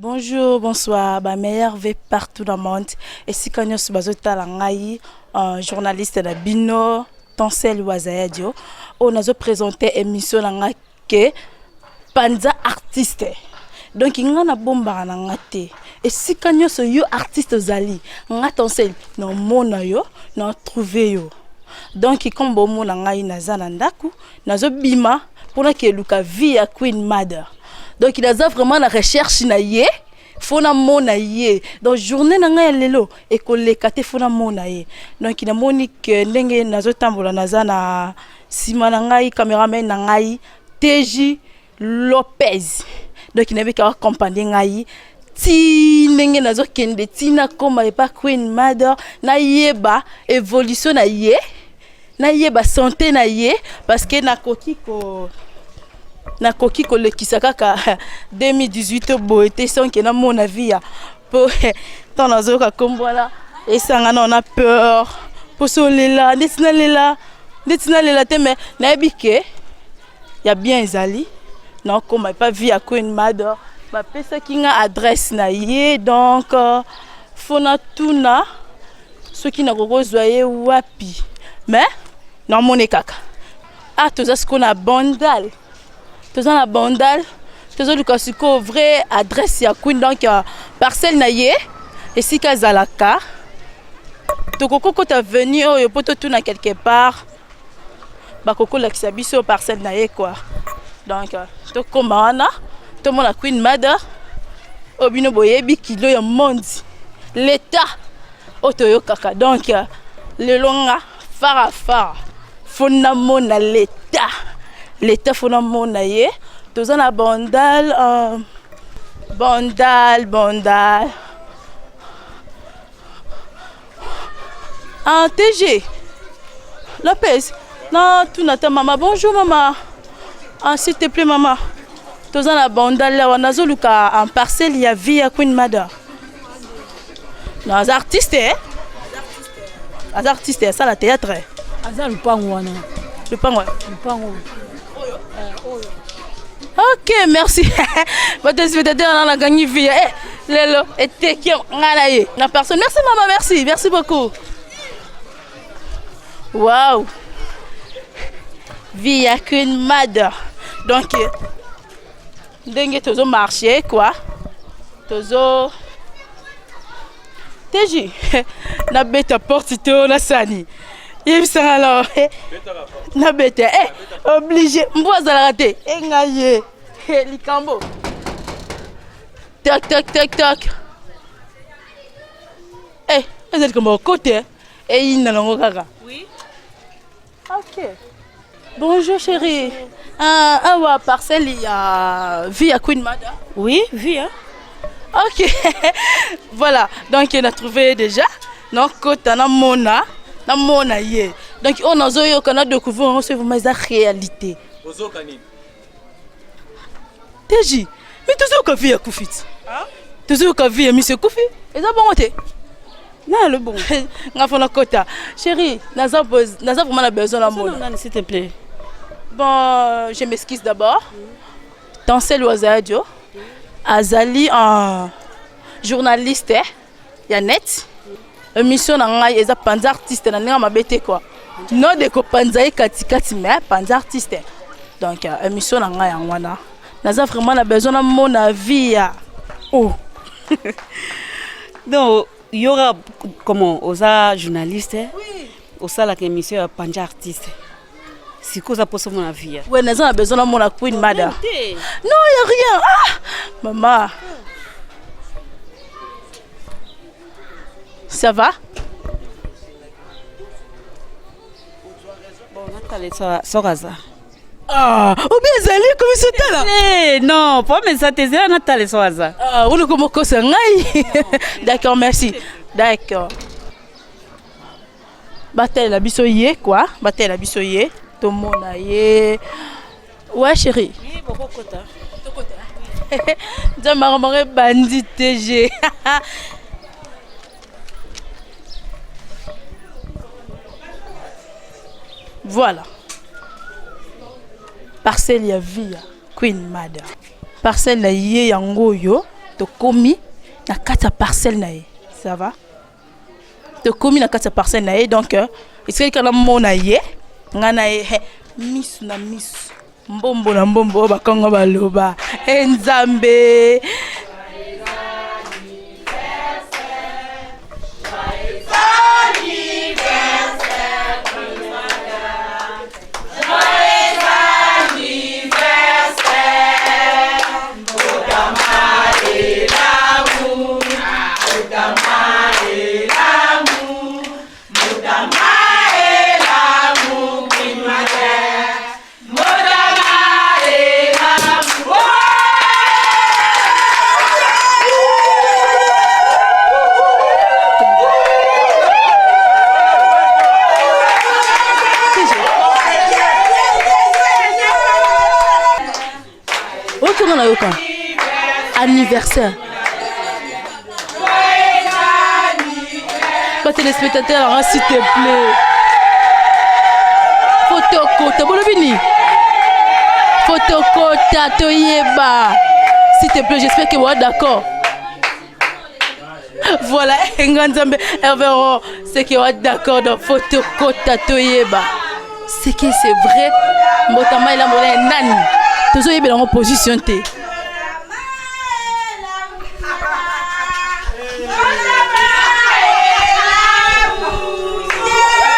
Bonjour, bonsoir, ba meilleurs vœux partout dans le monde. Esika nyonso bazotala ngai, journaliste na bino, Tansel Wazayadio. Oyo nazo présenter émission na ngai ke Panza artiste. Donc nga na bombaka na nga te. Esika nyonso yo artiste ozali, nga Tansel na mona yo, na trouver yo. Donc comme bomona ngai naza na ndaku, nazo bima mpona keluka vie ya Queen Mother. Donc naza vraiment na recherche na ye, fo namona ye. Donc journée na ngai ya lelo ekoleka te, fo namona ye. Donc namoni ke ndenge nazotambola, naza na nsima na ngai cameraman na ngai TJ Lopez. Donc nayebi kaka accompagne ngai ti ndenge nazokende, ntina koma epa Queen Mother, nayeba évolution na ye, nayeba santé na ye, parce que nakoki kolekisa kaka 2018 boye te sans que namona vie ya po ntango nazoyoka nkombo wana esanga na ona peur mposo olela ndeti nalela, ndeti nalela te, mais nayebi ke ya bien ezali. Nakoma epa vie ya Queen Mother, bapesaki nga adresse na ye, donc fo natuna soki nakokozwa ye wapi, mais namoni kaka. Ah, toza sikoyo na Bandal, toza na Bandal, tozoluka sikoyo vraie adresse ya Queen, donc parcelle na ye esika azalaka. Tokoki avenue oyo mpo totuna quelque part, bakokolakisa biso parcelle na ye quoi. Donc tokóma wana, tomona Queen Mother oyo bino boyebi, kilo ya monde, l'état oyo toyokaka. Donc lelo nga fara fara fo namona l'état, l'état fo namona ye. Toza na Bandal, Bandal, Bandal. Ah, TG Lopez, natuna ta mama. Bonjour mama. Ah, s'il te plaît mama, toza na Bandal awa, nazoluka en parcelle ya vie ya Queen Mother. Non, aza artiste, eh? Aza artiste, asala théâtre. Aza lupango wana. Lupango? Lupango. Ok, merci. Bato spectateur na nakangi vie, eh, lelo eteki nga na ye na personne. Merci mama, merci, merci beaucoup. Wow, vie ya Queen Mother. Donc ndenge tozo marcher quoi, tozo teji nabeta porte to nasani yebisanga alors nabeta, eh, obligé mbo azalaka te engai ye likambo. Toc toc toc toc. Eh, eza likambo kote eyinda nango kaka. Oui. Ok, bonjour chérie. Awa parcelle ya vie ya Queen Mother? Oui, vie, hein? Ok, voilà, donc on a trouvé déjà. Donc kota namona, namona ye. Donc oyo nazoyoka na découvrir yango so vraiment eza réalité. Ozoka nini? Teji, mais tozoyoka vie ya kufi ti, tozoyoka vie ya miso ekufi, eza bongo te? Na le bon. Nga fona kota chérie, naza vraiment na besoin namona. Nani, s'il te plaît? Bon, je m'excuse d'abord. Tansel Wazadio azali un journaliste ya net. Émission na ngai eza Panza artiste, na ndenge mabe te quoi, non de kopanza ye katikati, mais Panza artiste. Donc émission na ngai yango wana, naza vraiment na besoin namona vie ya Oh, donc yoka, comment oza journaliste? Oui. Osalaka émission ya Panja artiste, sikoyo oza mposa omona vie ya Ouais, naza na besoin namona Queen Mother. Te. Non, ya rien. Ah mama, ça va? Bon, natala soki aza. Ah, obi ezali komiso tala. Eh, non, problème eza te, ezala natala soki aza. Ah, oluka mokosa ngai. D'accord, merci. D'accord, batalela biso ye quoi, batalela biso ye, tomona ye. Ouais chérie. Oui, bokokota. Nzambe, makambo ebandi tg. Voilà parcelle ya vie ya Queen Mother, parcelle na ye yango oyo. Tokomi na kati ya parcelle na ye. Ça va? Tokomi na kati ya parcelle na ye, donc esikali kaka namona ye, ngai na ye misu na misu, mbombo na mbombo, oyo bakongo baloba e Nzambe. Oyoki nayoka anniversaire. Ba téléspectateurs, hein, s'il te plaît, fotokota bolobi nini? Fotokota toyeba, s'il te plaît. J'espère que ouais, d'accord, voilà. Nga Nzambe, Hervero, c'est que ouais, d'accord. Donc fotokota toyeba, c'est que c'est vrai. Mbotama elambola ya nani? Tozoyebela yango position te.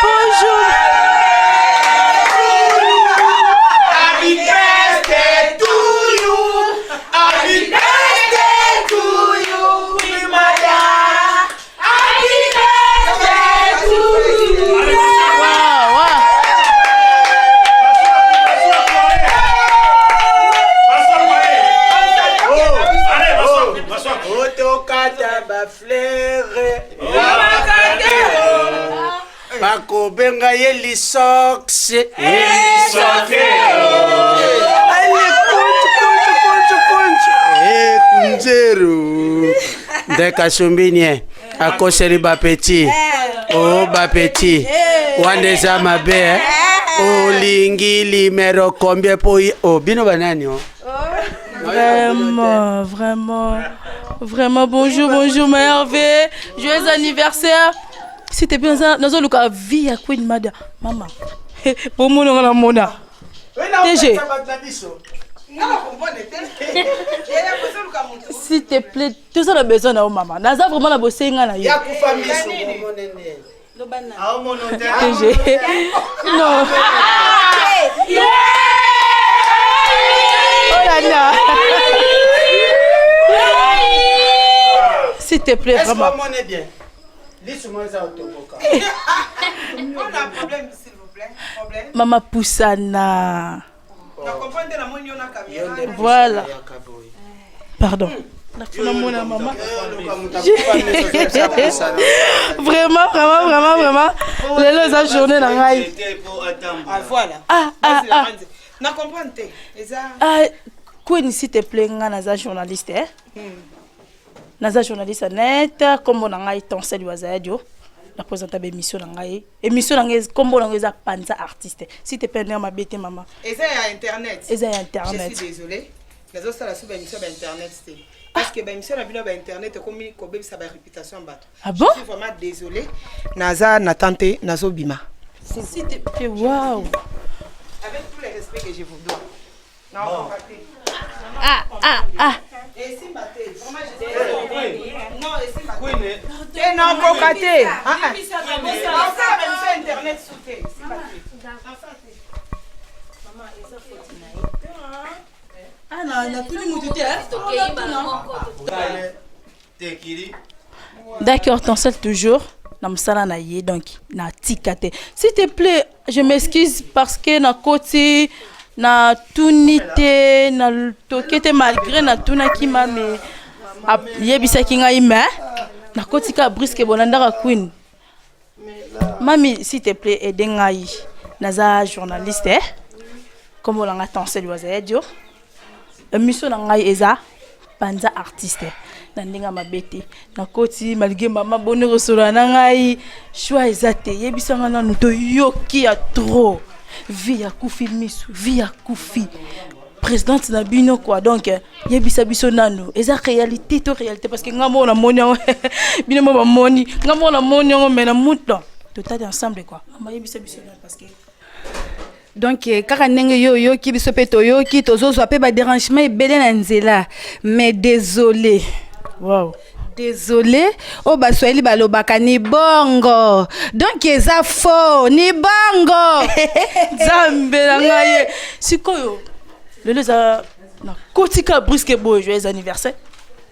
Bonjour. Happy birthday to you. Happy birthday to you, Queen Mother. Happy birthday to you. Wow. Otokata ba fleurs, bakobenga ye lisox. Ale kunchu kunchu kunchu kunchu e kunzeru ndeka sombini akoseli ba petits o ba petits wana eza mabe eh? Olingi limero combien po o bino banani o? Vraiment, vraiment, vraiment, bonjour, bonjour, ma Hervé. Joyeux anniversaire. S'il te plaît, nazoluka vie ya Queen Mada. Mama. Bomona nga na mona. TG. S'il te plaît, toza na besoin na yo, mama. Naza vraiment na bosenga na yo. Yakufa miso monene. TG. Non. Oh là là. S'il te plaît, Est-ce vraiment. omone bien lisu mo eza otoboka? On a un problème, s'il vous plaît. Problème. Mama Poussana. Na comprendre na moni yo na caméra. Voilà. Yaka boye. Pardon. Namona mama. Luka moto akufa miso, eza pusana. Vraiment, vraiment, vraiment, vraiment. Lelo eza journée na ngai. Ah voilà. Ah, ah, ah. Na comprendre te. Eza Ah, Queen, s'il te plaît, nga naza journaliste, eh? Naza journaliste net, kombo na ngai Tonsel Wazayadio. Na présente ba émission na ngai. Émission na ngai, kombo na ngai eza Panza Artiste. S'il te plaît, ndenge mabe te, mama. Eza ya internet. Eza ya internet. Je suis désolée. Nazosala so ba émission ba internet te. Parce que ba émission na bino ba internet ekomi kobebisa ba réputation ya bato. Ah bon? Je suis vraiment désolée. Naza na tante nazobima. S'il te plaît, wow. Avec tout le respect que je vous dois. Naokoka te. Ah, ah, ah. Esimba te. Vraiment, je suis désolée. Non, esimba te. Te naokoka te. Ah, ah. Nasala ba émission internet su te. Esimba te. Nasala te. Ah, na natuni mutu te, eh? D'accord, Tansel toujours na mosala na ye, donc natika te. S'il te plaît, je m'excuse parce que nakoti, natuni te, natoke te, malgré natunaki mame, ayebisaki ngai, mais nakoti kaka brusque. Bolandaka Queen. Mami, s'il te plaît, aide ngai. Naza journaliste, eh? Kombo na nga Tansel Wazayadio. Émission na ngai eza Panza Artiste. Na ndenge ya mabe te, nakoti malgré mama boni kosolola na ngai, choix eza te. Yebisanga nanu, toyoki ya trop, vie ya kufi misu, vie ya kufi. Présidente na bino quoi. Donc yebisa biso nanu, eza réalité to réalité? Parce que nga moko namoni yango, bino mo bamoni, nga moko namoni yango, mais na mutu totali ensemble quoi. Mama, yebisa biso nanu, parce que Donc kaka ndenge yo oyoki, biso mpe toyoki, tozozwa mpe badérangement ebele na nzela, mais désolé. Désolé, oyo baswahili balobaka ni bongo, donc eza faux, ni bongo. Nzambe na ngai ye! Sikoyo lelo eza nakotika brusque boye, joyeux anniversaire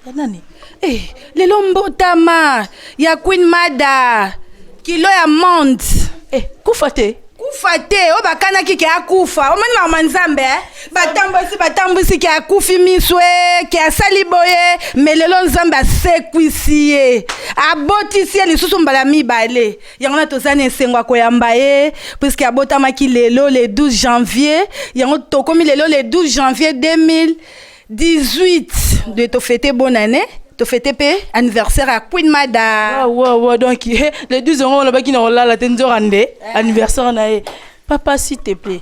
ya nani? Eh, lelo mbotama ya Queen Mada, kilo ya monde. Eh, kufa te. Kufa te, oyo bakanaki ke akufa. Omoni makambo Nzambe, eh? Batambwisi, batambwisi ke akufi miso e, ke asali boye, me lelo Nzambe asekwisi ye, abotisi ye lisusu mbala mibale. Yango na toza na esengo ya koyamba ye, puisque abotamaki lelo le 12 janvier. Yango tokomi lelo le 12 janvier 2018 de tofete bonne année, tofete mpe anniversaire ya Queen Mada. Wa donc le 12 yango olobaki na kolala te, nzoka nde anniversaire na ye. Papa, s'il te plaît,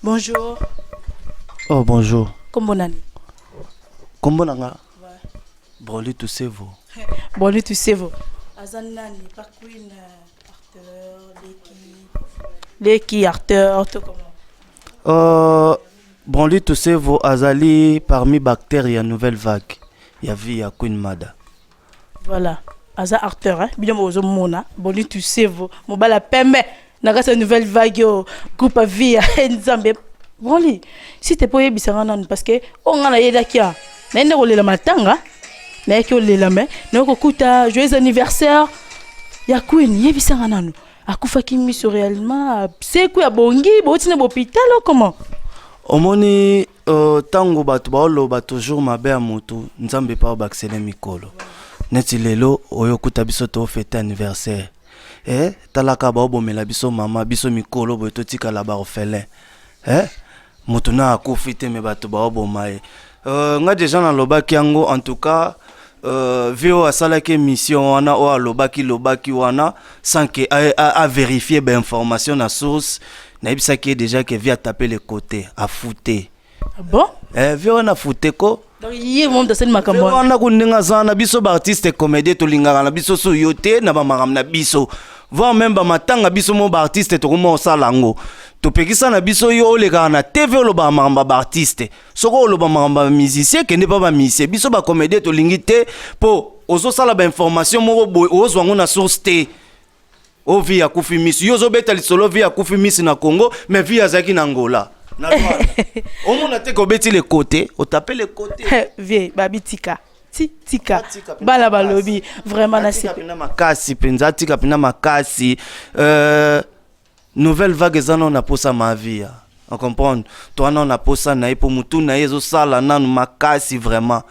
bonjour. Oh, bonjour. Kombo nani? Kombo na nga Broli Tusevo. Broli Tusevo aza nani pa Queen? Acteur, leki, leki acteur to comment? Broli Tusevo azali parmi baacteur ya Nouvelle Vague ya vie ya Queen Mada. Voilà, aza acteur, hein? Bino bozomona Broli Tusevo, mobala pembe na kati ya Nouvelle Vague oyo groupe ya vie ya Nzambe. Broli, si te mpo oyebisanga nanu, parce que oyo nga nayelaki a naye nde kolela matanga, nayaki olela, me naye kokuta joyeux anniversaire ya Queen. Yebisanga nanu, akufaki miso réellement, sekwi, abongi, bouti na bohôpital, comment? Omoni, ntango bato baoloba toujours mabe ya motu, Nzambe mpe aobakisele mikolo. Neti lelo oyo okuta biso tofete anniversaire, eh, talaka baobomela biso mama, biso mikolo boye totikala baorphelin, eh? Moto na akufi te, me bato baoboma ye. Nga deja nalobaki yango. En tout cas, vie oyo asalaki émission wana, oyo alobaki lobaki wana sans que avérifie bainformation na source, nayebisaki ye déjà ke vie atape le côté, afute. Ah bon? Eh, vie wana afute ko. Donc ye moto asali makambo wana? Wana ku ndenge aza wana, biso baartiste comédien tolingaka na biso so yo te na bamakambo na biso, voire même bamatanga, biso mo baartiste tokoma osala yango. Topekisa na biso yo olekaka na TV, olobaka makambo ya baartiste. Soki oloba makambo ya bamusicien, kende mpa bamusicien. Biso bacomédien tolingi te, mpo ozosala bainformation moko boye, ozwa yango na source te. O vie akufi misi, yo ozobeta lisolo vie akufi misi na Congo, mais vie azalaki na Angola, na Rwanda. Omona te kobeti le côté, otape le côté. Vie babi tika ti tika. Atika mpenza bana makasi. Balobi vraiment na Atika sepe. Mpenza makasi mpenza, atika mpenza makasi. Nouvelle Vague eza nano na posa mavia, ocomprendre? Toa nano na posa na ye, mpo motu na ye ezosala nanu makasi vraiment.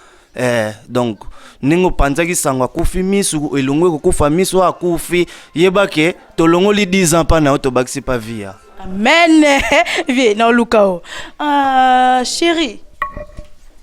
Donc ndenge opanzaki sango akufi misu, elongo ekokufa misu oyo akufi, yeba ke tolongoli 10 ans mpa na yo, tobakisi pa via. Amen. Vie naoluka o. Ah, chérie,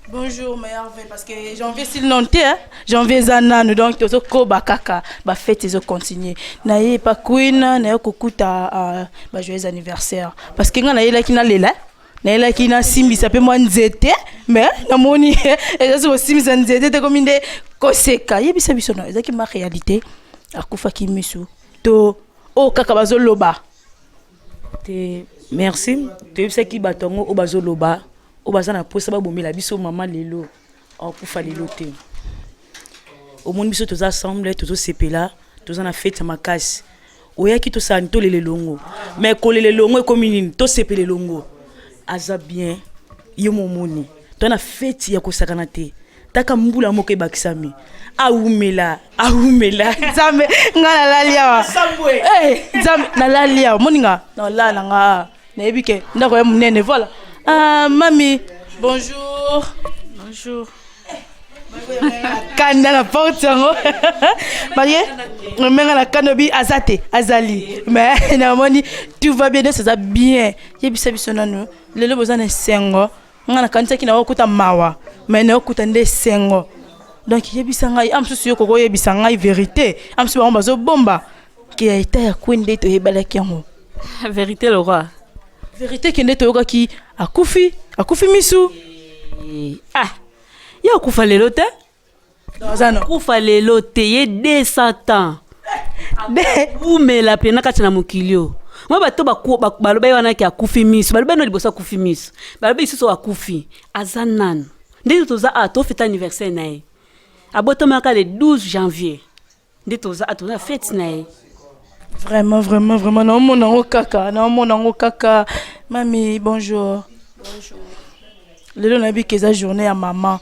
bonjour, meilleur vœu, parce que janvier s'il non te, hein? Janvier eza nanu, donc tozokoba kaka bafete ezocontinue. Naye pa Queen, naye kokuta bajoyeux anniversaire, parce que nga nayelaki nalela, nayelaki nasimbisa mpe mwa nzete, mais namoni eza so kosimbisa nzete te, komi nde koseka. Yebisa biso no, ezalaki ma réalité, akufaki misu to oyo kaka bazoloba? Te, merci. Toyebisaki bato yango oyo bazoloba, oyo baza na mposa babomela biso mama lelo, akufa lelo te. Omoni, biso toza ensemble, tozosepela, toza na fete ya makasi. Oyaki tosala nini? Tolela elongo, mais kolela elongo ekomi nini? Tosepela elongo. Aza bien, ye momoni, toza na fete ya kosakana te. Taka mbula moko ebakisami, awumela, awumela. Nzambe, nga nalali awa. Eh, Nzambe, nalali awa, moninga nalala na nga, nayebi ke ndako ya monene. Voilà. Ah, mami, bonjour. Bonjour. Kanda na porte yango marie menga na kanda, obi aza te, azali, mais namoni tout va bien, nyonso eza bien. Yebisa biso nanu, lelo boza na esengo. Nga nakanisaki na okuta mawa, mais na okuta nde esengo. Donc yebisa ngai, a mosusu yo koko oyebisa ngai vérité, a mosusu bango bazobomba ke ya eta ya kwe nde toyebalaki yango. Vérité, le roi. Vérité ke nde toyokaki akufi. Akufi misu. Ah, ye akufa lelo te. Akufa lelo te, ye 200 ans. Umela mpe na kati na mokili oyo. Mwa bato baloba ye wana ke akufi miso, baloba no liboso akufi miso, baloba lisusu akufi, aza nanu. Ndenge toza awa tofeta anniversaire na ye. Abotamaka le 12 janvier. Nde toza awa toza fete na ye. Vraiment, vraiment, vraiment, naomona yango kaka, naomona yango kaka. Mami, bonjour. Bonjour. Lelo nayebi ke eza journée ya mama.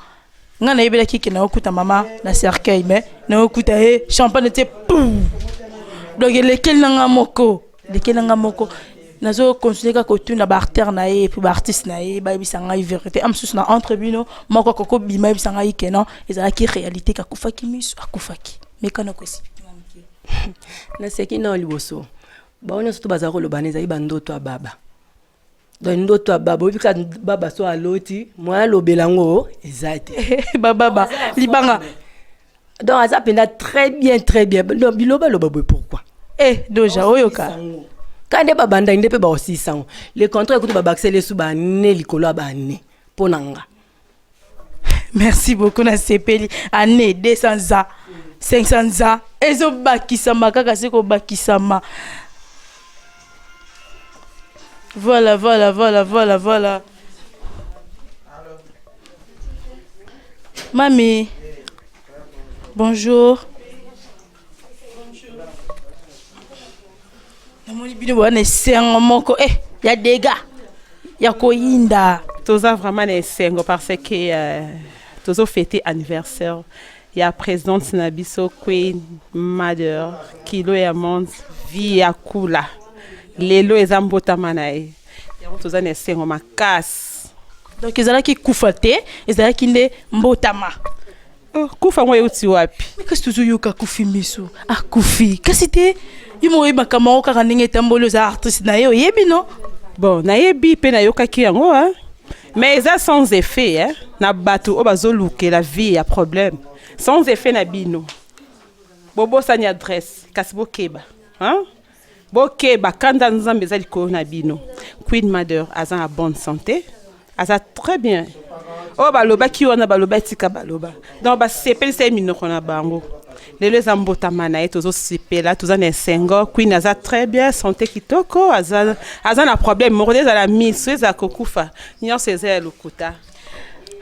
Nga nayebelaki ke naokuta mama na cercueil, mais naokuta ye champagne te pou. Donc elekeli na nga moko, elekeli na nga moko. Nazo continuer kaka kotuna ba artère na ye et puis ba artiste na ye bayebisa ngai vérité. En mosusu na entre bino moko akoko bima yebisa ngai ke non, ezalaki réalité kakufaki miso, akufaki. Mais kana ko expliquer nga moke. Naseki nao liboso. Bango nyonso to bazala koloba na ezali bandoto ya baba. Donc ndoto ya baba, oyebi kaka baba so aloti, moyen alobela yango eza te. Bababa libanga. Donc aza mpenza très bien, très bien. Donc biloba loba boye pourquoi? Eh, doja oyoka. Ka nde babandaki nde mpe baosisa yango. Le contraire kutu babakiseli esu bane likolo ya bane mpo na nga. Merci beaucoup na sepeli. Année 200 ans, 500 ans ezobakisama kaka se kobakisama. Voilà, voilà, voilà, voilà, voilà. Mami, bonjour. Namoni bino boza na esengo moko eh, ya dégâts ya koyinda. Toza vraiment na esengo parce que tozo fêter anniversaire ya présidente na biso Queen Mother Kilo ya monde vie ya kula. Lelo eza mbotama na ye. Yango toza na esengo makasi. Donc ezalaki kufa te, ezalaki nde mbotama. Oh, kufa ngo euti wapi? Kasi tozoyoka akufi miso, akufi. Kasi te, yo moko oyebaka moko kaka ndenge etamboli, oza artiste na ye, oyebi no? Bon, nayebi pe nayokaki yango, hein? Mais eza sans effet, hein? Na bato oyo bazolukela vie ya problème. Sans effet na bino. Bobosani adresse, kasi bokeba, hein? Bokeba, kanda Nzambe eza likolo na bino. Queen Mother aza na bonne santé, aza très bien. Oyo balobaki wana baloba tika baloba. Donc basepelisa ye minoko na bango. Lelo eza mbotama na ye, tozosepela, toza na esengo. Queen aza très bien, santé kitoko, aza, aza na problème moko, ezala miso, ezala kokufa, nyonso eza ya lokuta.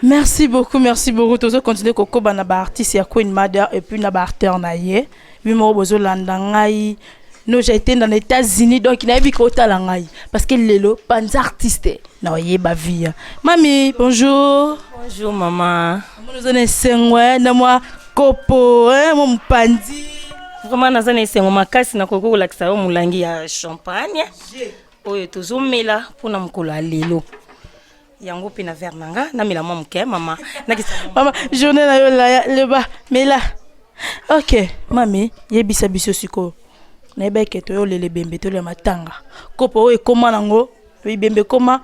Merci beaucoup, merci beaucoup. Tozo continuer kokoba na ba artiste ya Queen Mother et puis na ba acteur na ye. Bino moko bozolanda ngai. No, j'ai été dans les États-Unis, donc nayebi kotala ngai parce que lelo panza artiste na oyeba vie. Mami, bonjour. Bonjour maman. Mama oza na esengo na mwa kopo, hein, mwa mopanzi. Vraiment naza na esengo makasi, nakoki kolakisa yo molangi ya champagne oyo tozomela mpona mokolo ya lelo. Yango mpe na verre na nga namela mwa moke mama. Nakisa mama journée na yo laya leba mela. Ok, mami, yebisa biso sikoyo. Nayeba eke toyolela ebembe tolela matanga. Kopo oyo ekoma nango, ebembe ekoma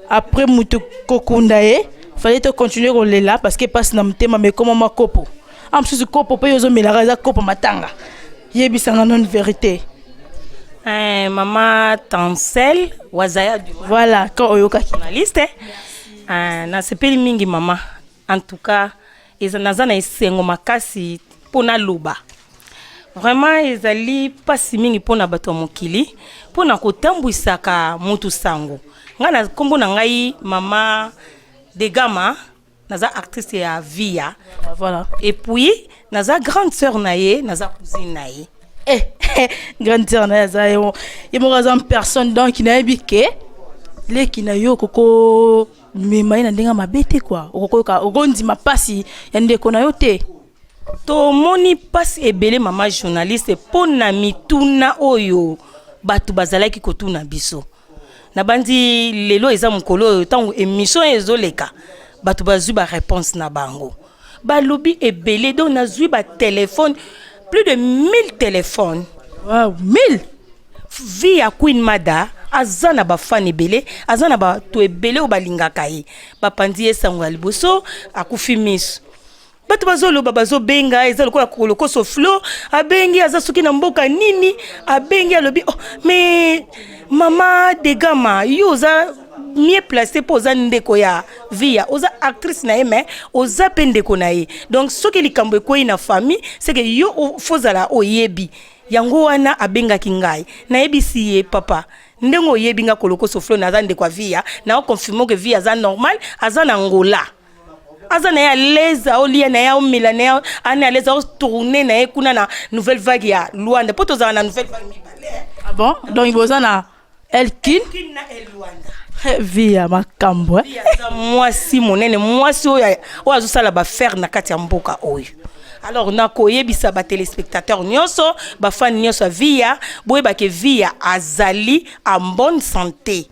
après mutu kokunda ye, fallait to continuer kolela parce que passe na motema mais ekoma mwa kopo. En mosusu kopo mpe yo ozomelaka eza kopo matanga. Yebisanga non vérité. Eh, mama Tansel Wazaya du Voilà, quand oyokaki journaliste. Eh, nasepeli mingi mama. En tout cas, eza naza na esengo makasi mpo naloba. Vraiment ezali pasi mingi mpona bato ya mokili mpona kotambwisaka mutu sango. Nga na kombo na ngai mama Degama, naza actrice ya Via. Voilà. Et puis naza grande sœur na ye, naza cousine na ye. Eh, grande sœur na ye aza ye ye moko aza personne, donc nayebi ke leki na yo koko mema ye na ndenge mabe te quoi. Okokoyoka okondima pasi ya ndeko na yo te. Tomoni pasi ebele mama journaliste mpona mituna oyo bato bazalaki kotuna biso. Nabandi lelo eza mokolo oyo ntango émission ezoleka bato bazwi ba réponse na bango. Balobi ebele, donc nazwi ba téléphone plus de 1000 téléphones. Wow, 1000? Vie ya Queen Mada aza na ba fan ebele, aza na bato ebele oyo balingaka ye. Bapandi ye sango ya liboso, akufi miso. Bato bazoloba, bazobenga, eza lokola kolokoso flo, abengi aza soki na mboka nini, abengi alobi oh, mais mama Degama yo oza mieux placé mpo oza ndeko ya Viya, oza actrice na ye mais oza mpe ndeko na ye. Donc soki likambo ekwei na famille, c'est que yo fozala oyebi yango. Wana abengaki ngai, nayebisi ye: "Papa, ndenge oyebi nga Kolokoso Flo, naza ndeko ya Viya, naoconfirme ke Viya aza normal, aza na Ngola, aza na ye à l'aise, aolia na ye, aomela na ye, ana à l'aise, aotourne na ye kuna na Nouvelle Vague ya Luanda, mpo tozala na Nouvelle Vague mibale." Ah bon, donc boza na Elkin na El Luanda. Viya makambo. Aza mwasi monene, mwasi oyo oyo azosala baaffaires na kati ya mboka oyo. Alors nakoyebisa batéléspectateur nyonso, bafani nyonso ya Viya, boyebake Viya azali en bonne santé,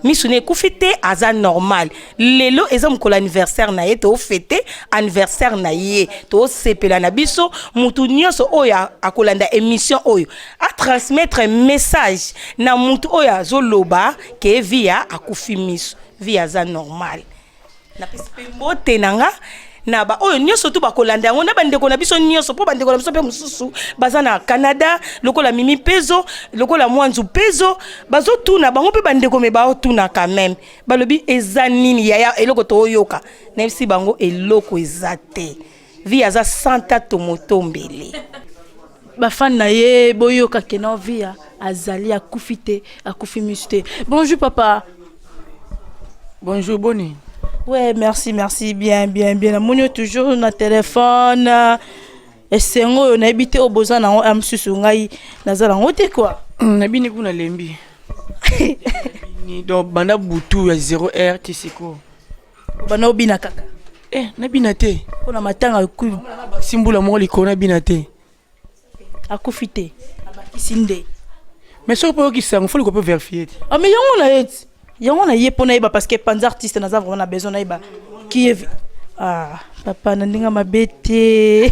miso na ekufi te, aza normal. Lelo eza mokolo anniversaire na ye, toofete anniversaire na ye, toosepela na biso. Mutu nyonso oyo akolanda émission oyo, atransmettre message na mutu oyo azoloba ke Viya akufi miso. Viya aza normal. Napesi mpe mbote na nga na baoyo nyonso tu bakolanda yango, na bandeko na biso nyonso, mpo bandeko na biso mpe mosusu baza na Canada, lokola Mimi Pezo, lokola Mwanzu Pezo, bazotuna bango mpe. Bandeko me baotuna quand même, balobi: "Eza nini yaya, eloko tooyoka?" Nayebisi bango eloko eza te, Viya aza santa tomotombele. Bafani na ye, boyoka kena Viya azali, akufi te, akufi misu te. Bonjour papa. Bonjour, boni? Ouais, merci, merci, bien, bien, bien. Namoni yo toujours na téléphone. Esengo oyo nayebi te oyo boza nango ya mosusu, ngai naza nango te quoi. Nabini kuna lembi. Donc banda butu ya 0 heure ti sikoyo. Banda obina kaka? Eh, nabina te. Mpona matanga? Simbula moko likolo, nabina te. Akufi te, abakisi nde. Mais soki mpo oyokisa yango, fo liko mpe vérifier te. Ah, mais yango na ye ti, yango na ye mpo nayeba, parce que panza artiste naza vraiment na besoin nayeba qui est. Ah papa, na ndenge mabe te,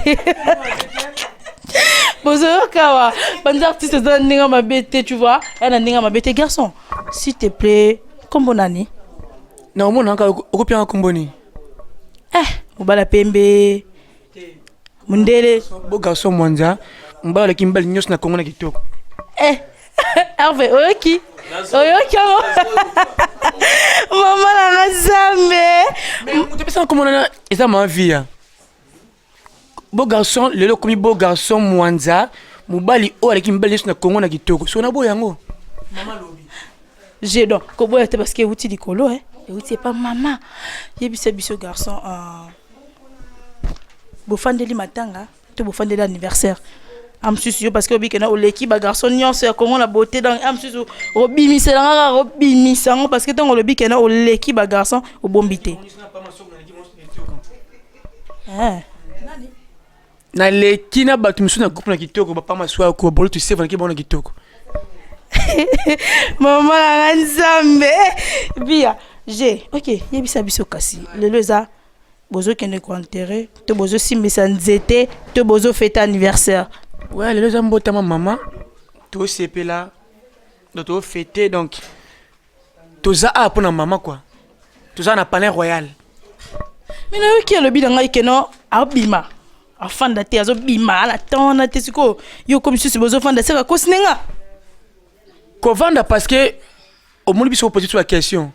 bozoyoka wa panza artiste eza na ndenge mabe te, tu vois, ya na ndenge mabe te. Garçon, s'il te plaît, kombo nani? Na omona kaka okopianga kombo nini? Eh, mobala pembe, mundele. Bo garçon Mwanza, mobala aleki mibali nyonso na Kongo na kitoko. Eh, Hervé, oyoki, oyoki yango, mama nanga Nzambe. Moto epesanga kombo nana eza ma Viya. Bo garçon, lelo okomi bo garçon Mwanza, mobali oyo aleki mibali nyonso na Kongo na kitoko. So na boya yango? J'ai donc koboya te, parce que euti likolo, eh, euti epa mama. Yebisa biso garçon, bofandeli matanga to bofandeli anniversaire amosusu yo? Parce que obikena oleki bagarçon nyonso ya Kongo na beauté, donc amosusu obimiselanga kaka, obimisa yango, parce que ntango olobi kena oleki bagarçon, obombi te. Eh. Naleki na bato mosusu na groupe na kitoko, bapama swako bolo tuseva, naleki bango na kitoko. Mama nanga Nzambe, bia g. Ok, yebisa biso kasi, lelo eza bozokende koenterrer to bozosimbisa nzete to bozofete anniversaire? Ouais, lelo eza mbotama mama, tosepela, donc tofete, donc toza awa mpo na mama quoi, toza na Palais Royal. Me nayoki alobi na ngai keno abima, afanda te, azobima ala temps wana te. Sikoyo yo komi susu bozofanda, seka kosi nenga. Kovanda parce que omoni biso opose biso baquestion.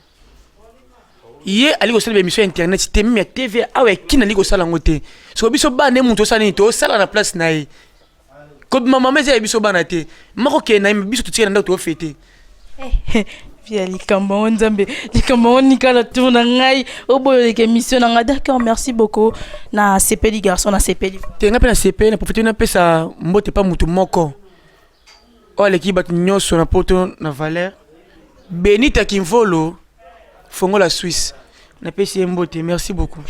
Ye ali kosala baémission ya internet te, même ya TV awa ekini ali kosala yango te. Soko biso bana nde moto osala nini, tosala na place na ye. Kobima mama eza ya biso bana te, moko kende na ye, biso totikali na ndako, tofete. Via likambo yango Nzambe, likambo yango nikala tour na ngai oboyoleka émission na ngai. D'accord, merci beaucoup, na sepeli garçon, na sepeli. Te, nga mpe na sepeli, na profite napesa mbote pa motu moko oyo aleki bato nyonso na poto na valeur, Benita Kimvolo Fongola Suisse. Napesi ye mbote, merci beaucoup.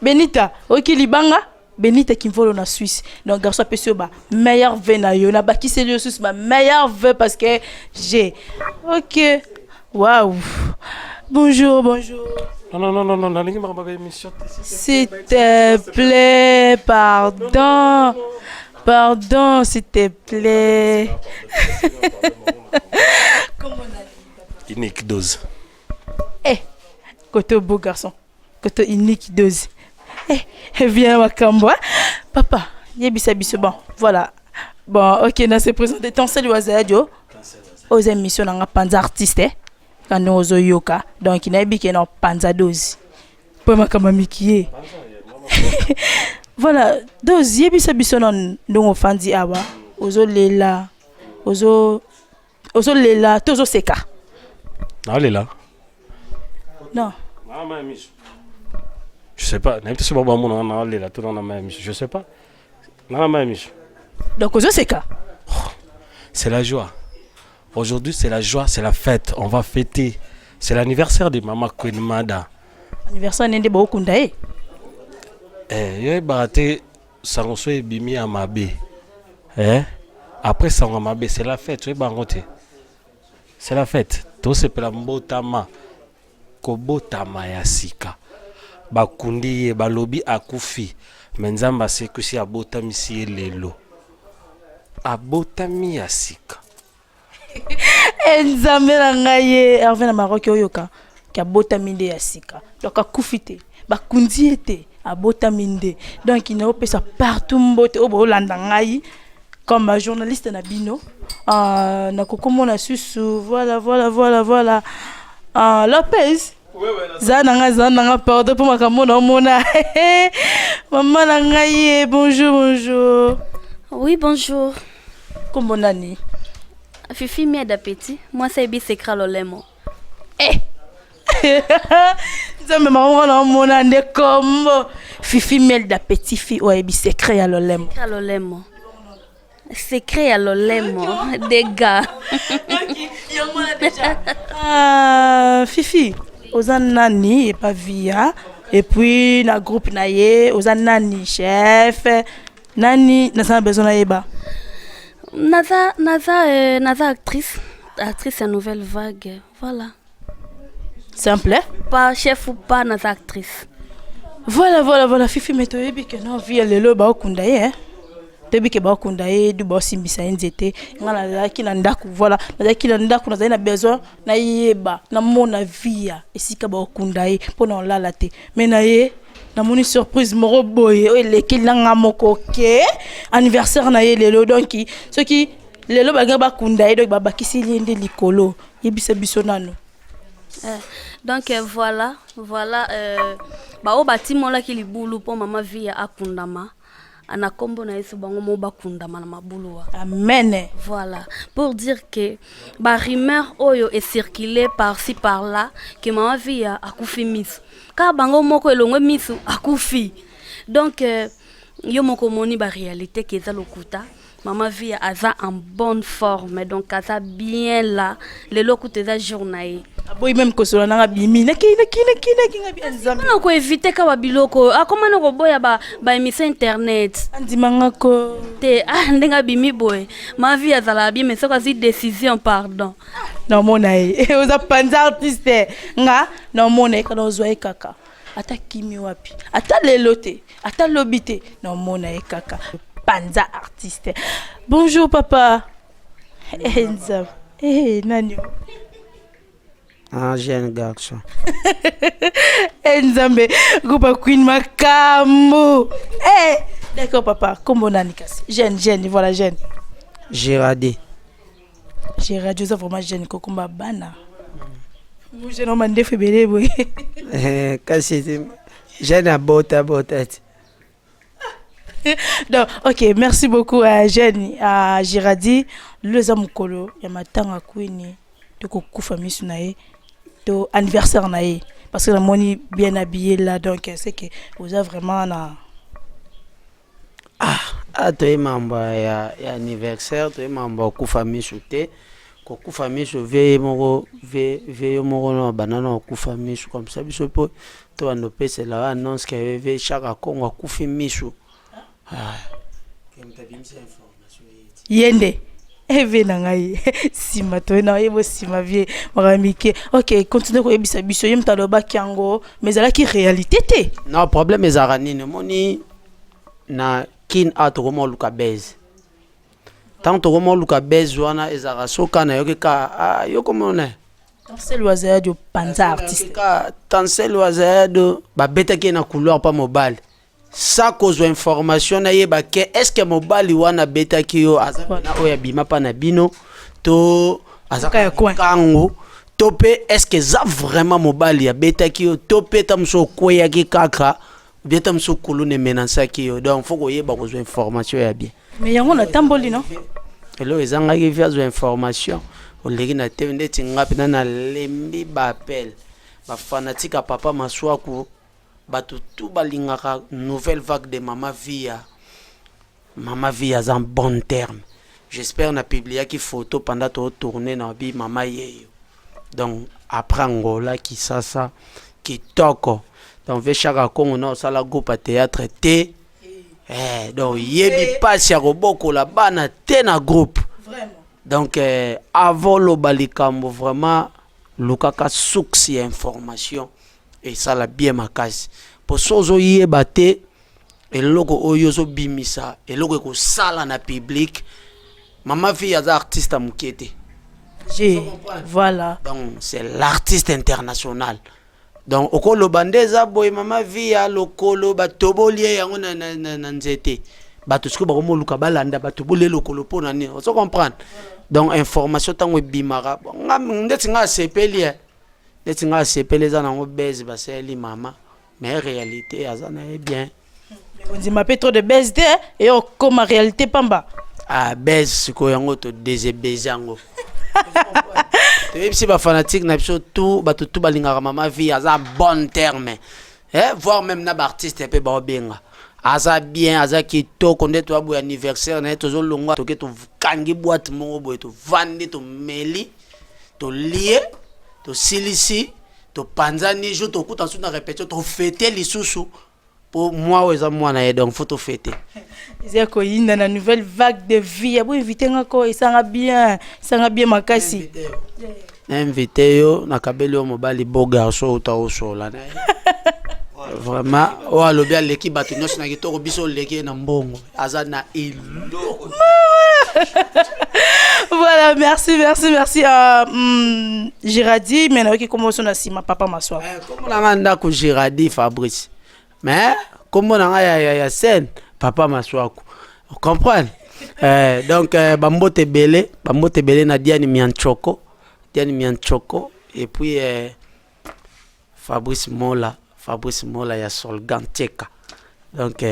Benita, oki libanga Benita Kimvolo na Suisse. Donc garçon apesi yo ba meilleur vœu na yo, nabakiseli yo susu ba meilleur vœu, parce que j'ai, ok, waouh. Bonjour, bonjour. Non, non, non, non, non, nalingi makambo ya émission te. S'il te plaît, pardon, pardon, s'il te plaît. Unique dose. Eh, koto beau garçon, koto unique dose. Eh, viens makambo, hein? Papa, yebisa biso. Bon, voilà. Bon, ok, na se présenter. Tanseli Wazadio. Aux émissions na nga Panza artiste, eh? Kaka ndenge ozoyoka, donc nayebi ke na panza dose mpo makambo ya mikie. Voilà, dose, yebisa biso nanu ndenge ofandi awa, ozolela, ozolela to ozoseka? Naolela. Non. Je sais pas, nayebi te soki bamona naolela to na mai ya miso, je sais pas, na mai ya miso. Donc ozoseka? C'est la joie. Aujourd'hui, c'est la joie, c'est la fête. On va fêter. C'est l'anniversaire de Mama Queen Mada. Anniversaire nde bokunda ye? Eh, yo yebaka te, sango so ebimi ya mabe. Eh? Après sango ya mabe, c'est la fête. Oyeba yango te. C'est la fête. Tosepela mbotama. Kobotama ya sika. Bakundi ye, balobi akufi. Mais Nzambe asekwisi, abotamisi ye lelo. Abotami ya sika. E Nzambe na ngai ye, Herve na Maroc, oyoka ke abotami nde ya sika. Donc akufi te, bakundi ye te, abotami nde. Donc naopesa partout mbote oyo boolanda ngai comme journaliste na bino. Nakokomona susu, voilà, voilà, voilà, voilà. Lopez za na ngai, za na ngai, pardon mpo makambo na omona mama na ngai ye. Bonjour, bonjour. Oui, bonjour. Kombo nani? Fifi Miel d'appétit. Moi, c'est Ebi Secret Lolemo. Eh! Nzambe, makambo na omona nde kombo Fifi Miel d'appétit, fi oyo ayebi secret ya lolemo. Secret Lolemo. Secret ya lolemo. Dégâts. Ah, Fifi, oza nani epa Via? Et puis na groupe na ye, oza nani, chef nani? Naza na besoin nayeba. Naza actrice. Actrice ya Nouvelle Vague. Voilà. Simple, hein? Pas chef ou pas, naza actrice. Voilà, voilà, voilà, Fifi, mais toyebi ke non, Via lelo baokunda ye, hein? Toyebi ke baokunda ye, du baosimbisa ye nzete. Nga nazalaki na ndako, voilà, nazalaki na ndako, nazali na besoin nayeba, namona Via esika baokunda ye mpo na olala te. Mais na ye namoni surprise moko boye oyo elekeli na nga moko ke anniversaire na ye lelo. Donc soki lelo balingi bakunda ye, donc babakiseli ye nde likolo. Yebisa biso nano. Donc voilà, voilà, bao batimolaki libulu mpo mama Via akundama na nkombo na Yesu, bango mo bakundama na mabulu wa. Amen. Voilà, pour dire que barumeur oyo ecircule par-ci par-là ke mama Via akufi miso, kaka bango moko elongwe miso, akufi. Donc yo moko omoni baréalité ke eza lokuta. Mama Via aza en bonne forme, donc aza bien là. Lelo kuta eza jour na ye. Aboyi même kosola nanga, bimi naki naki naki naki nga bi Nzambe. Mpona koevite kaka biloko, akoma na koboya baémission internet. Andimanga ko. Te, ah, ndenge abimi boye, ma Via azalaka bien, mais soki azwi décision, pardon. Naomona ye, oza panza artiste. Nga naomona ye kana, ozwa ye kaka ata kimi wapi, ata lelo te, ata lobi te, naomona ye kaka panza artiste. Bonjour papa. Eh, Nzambe. Eh, nani? Un jeune garçon. Eh, Nzambe, groupe Queen makambo. Eh, d'accord papa, kombo nani kasi? Jeune, jeune, voilà, jeune. Gérardé. Gérard, oza vraiment jeune, kokomba bana. Mo jeune oma ndefu ebele boye. Eh, kasi jeune abota bota ti. Donc, ok, merci beaucoup à jeune à Giradi. Lelo eza mokolo ya matanga Queen, tokokufa miso na ye to anniversaire na ye? Parce que namoni bien habillé là, donc c'est que oza vraiment na Ah, toye mambo ya anniversaire, toye mambo ya kokufa miso te. Kokufa miso, vie ye moko, vie yo moko na banda na kokufa miso comme ça, biso mpo tobanda opesela annonce ke vie Chaka Kongo akufi miso. Ah. Ye nde eve na ngai nsima, toye na yebo nsima vie makambo mike. Ok, continue koyebisa biso. Ye moto alobaki yango, mais ezalaki réalité te. Non, problème ezalaka nini? Omoni na Kin a tokoma oluka base. Ntango tokoma oluka base wana, ezalaka soka nayoki ka, ah, yo komona. Tansel Wazayadi, opanza artiste. Ka Tansel Wazayado babetaki ye na couloir mpa mobali sa kozwa information, nayeba ke est ce que mobali wana abetaki yo aza mpena oyo abima mpa na bino to aza Kaka ya coin. Kango. To mpe est ce que eza vraiment mobali abetaki yo, to mpe ta mosusu okweyaki kaka, bien ta mosusu kuluna emenasaki yo? Donc faut koyeba kozwa information ya bien. Mais yango natamboli, no? Eloko ezangaki vi azwa information, oleki na te. Ndeti nga mpena nalembi baappel, bafanatike ya Papa Maswaku, bato tu balingaka Nouvelle Vague de Mama Via. Mama Via aza en bon terme. J'espère na publiaki photo pendant totourne na bi mama yeyo. Donc après Angola, Kisasa kitoko. Donc ve Chaka Congo na osala groupe ya théâtre te. Donc yebi mpasi ya kobokola bana te na groupe. Donc avant loba likambo, vraiment lukaka source ya information, esala bien makasi, po so ozoyeba te eloko oyo ozobimisa, eloko ekosala na public. Mama Fille aza artiste ya moke te. Voilà. Donc c'est l'artiste international. Donc okoloba nde eza boye, Mama Vie ya lokolo batoboli ye yango na nzete. Bato sikoyo bakomoluka balanda batoboli ye lokolo mpo na nini? Ozo comprendre? Donc information ntango ebimaka, bon, nga ndeti nga asepeli, e ndeti nga asepeli, eza nango bese basaleli mama, mais réalité aza na ye bien. Ondima mpe trop de bese te eyo okoma réalité pamba. Ah, bese sikoyo yango todezebeze yango. Toyebisi bafanatike na biso tu, bato tu balingaka Mama Vie aza bon terme, voire même na baartiste mpe baobenga aza bien, aza kitoko. Nde toya boye, anniversaire na ye, tozolongwa, toke tokangi boîte moko boye, tovandi, tomeli, tolie, tosilisi, topanzani. Jour tokuta nsusu na répétition, tofete lisusu, mpo mwa oyo eza mwana ye, donc faut tofete. Eza koyinda na Nouvelle Vague de Vie ya boinvite nga ko, esanga bien, esanga bien makasi. Na invité yo, nakabeli yo mobali, beau garçon, outa osola na ye vraiment, oyo alobi aleki bato nyonso na kitoko. Biso oleki ye na mbongo, aza na eloko. Voilà, merci, merci, merci. Giradi, mais nayoki kombo so na nsima Papa Maswa. Kombo na nga ndako Giradi Fabrice, mais kombo na nga ya scène Papa Maswaku, comprendre? Donc bambote ebele, bambote ebele na Diane Mianchoko, Diane Mianchoko, et puis Fabrice Mola, Fabrice Mola ya Solgan Tcheka. Donc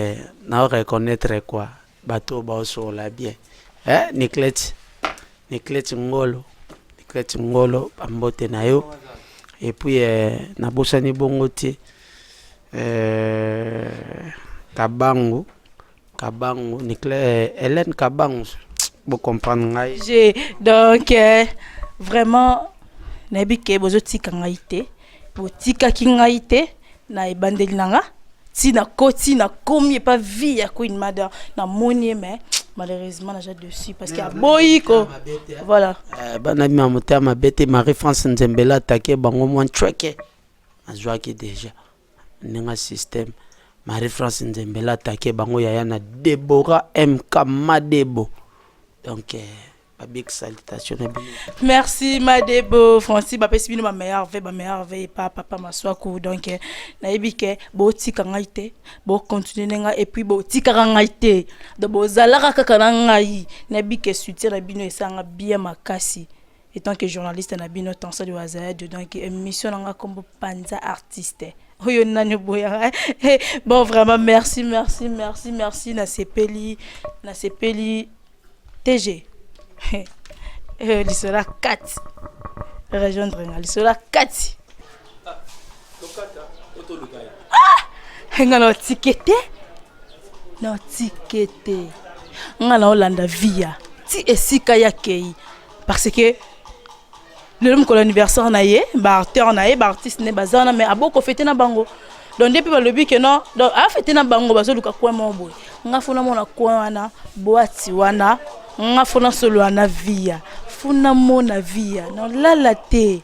na reconnaître quoi, bato baosola bien, Niclet, Niclet Ngolo, Niclet Ngolo, bambote na yo. Et puis nabosani bongo te Kabangu, Kabangu Niclet, Hélène Kabangu, bocomprendre ngai. J'ai donc vraiment nayebi ke bozotika ngai te, botikaki ngai te na ebandeli na nga ntina koti nakomi epa Vie ya Queen Mother, namoni ye, mais malheureusement naza dessus parce que aboyi ko, voilà. Bana bima motema mabe te. Marie France Nzembela atake bango mwa ncweke, nazwaki déjà ndenge système. Marie France Nzembela atake bango, yaya na Debora MK Madebo. Donc babig salutation na bino. Merci Madebo Francis, bapesi bino bameilleur ve, bameilleur ve epa Papa Maswaku. Donc nayebi ke botika ngai te, bocontinue na ngai, et puis botikaka ngai te, donc bozalaka kaka na ngai. Nayebi ke soutien na bino esanga bien makasi étant que journaliste na bino Tansali Wazayado. Donc émission na nga kombo Panza Artiste, oyo nani oboyaka? Bon, vraiment merci, merci, merci, merci. Nasepeli, nasepeli. TG lisolo ya kati, rejoindre nga lisolo ya kati. Ah! Nga na otike te, na otike te, nga na olanda Via ti esika ya kei, parce que lelo mokolo anniversaire na ye, baacteur na ye, baartiste ne baza wana, mais aboko fete na bango. Donc nde mpe balobi ke non, donc afete na bango, bazoluka coin moko boye. Nga funa mona coin wana, boati wana, nga funa solola na Via, funa mona Via, nolala te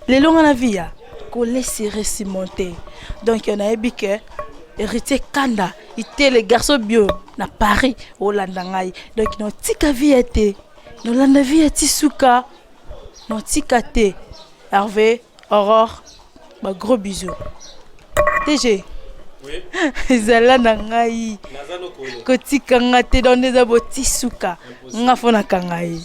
lelo nga na Via kolesere simonte. Donc nayebi ke Héritier Kanda itele garçon bio na Paris olanda ngai. Donc notika Via te, nolanda Via ti suka, notika te. Hervé, Aurore, ba gros bisous. TG, ezala na ngai, kotika nga te. Donc eza boti suka, nga fo nakanga ye.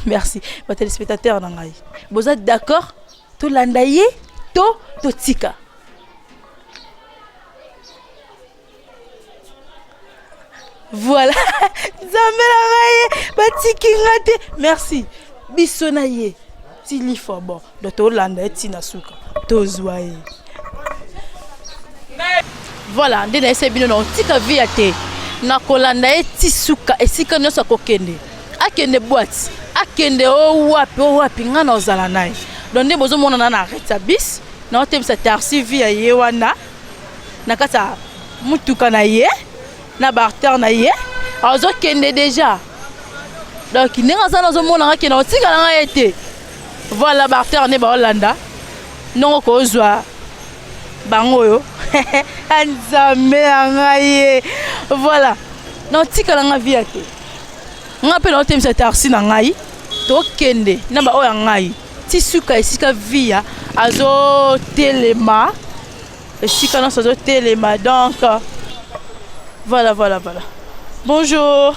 Merci ba téléspectateurs na ngai. Boza d'accord tolanda ye to totika. Voilà. Nzambe na ngai batiki nga te. Merci. Biso na ye ti lifa bon. Donc tolanda ye ti na suka. Tozwa ye. Voilà, nde nayebisa bino na otika vie ya te. Nakolanda ye ti suka esika nyonso akokende. Akende boîte, akende o wapi o wapi nga na ozala na ye. Donc nde bozomonana na arrête ya bis, na otemisa taxi vie ya ye wana na kati ya mutuka na ye na barter na ye azokende deja. Donc ndenge aza nazomona nga kende otikala nga ye te. Voilà barter nde baolanda ndongo kozwa bango oyo nzambe ya ngai ye voilà naotikala nga via te nga mpe naotemisa taxi na ngai tokende na baoyo ya ngai ti suka esika via azotelema esika nyonso azotelema donc voilà voilà voilà bonjour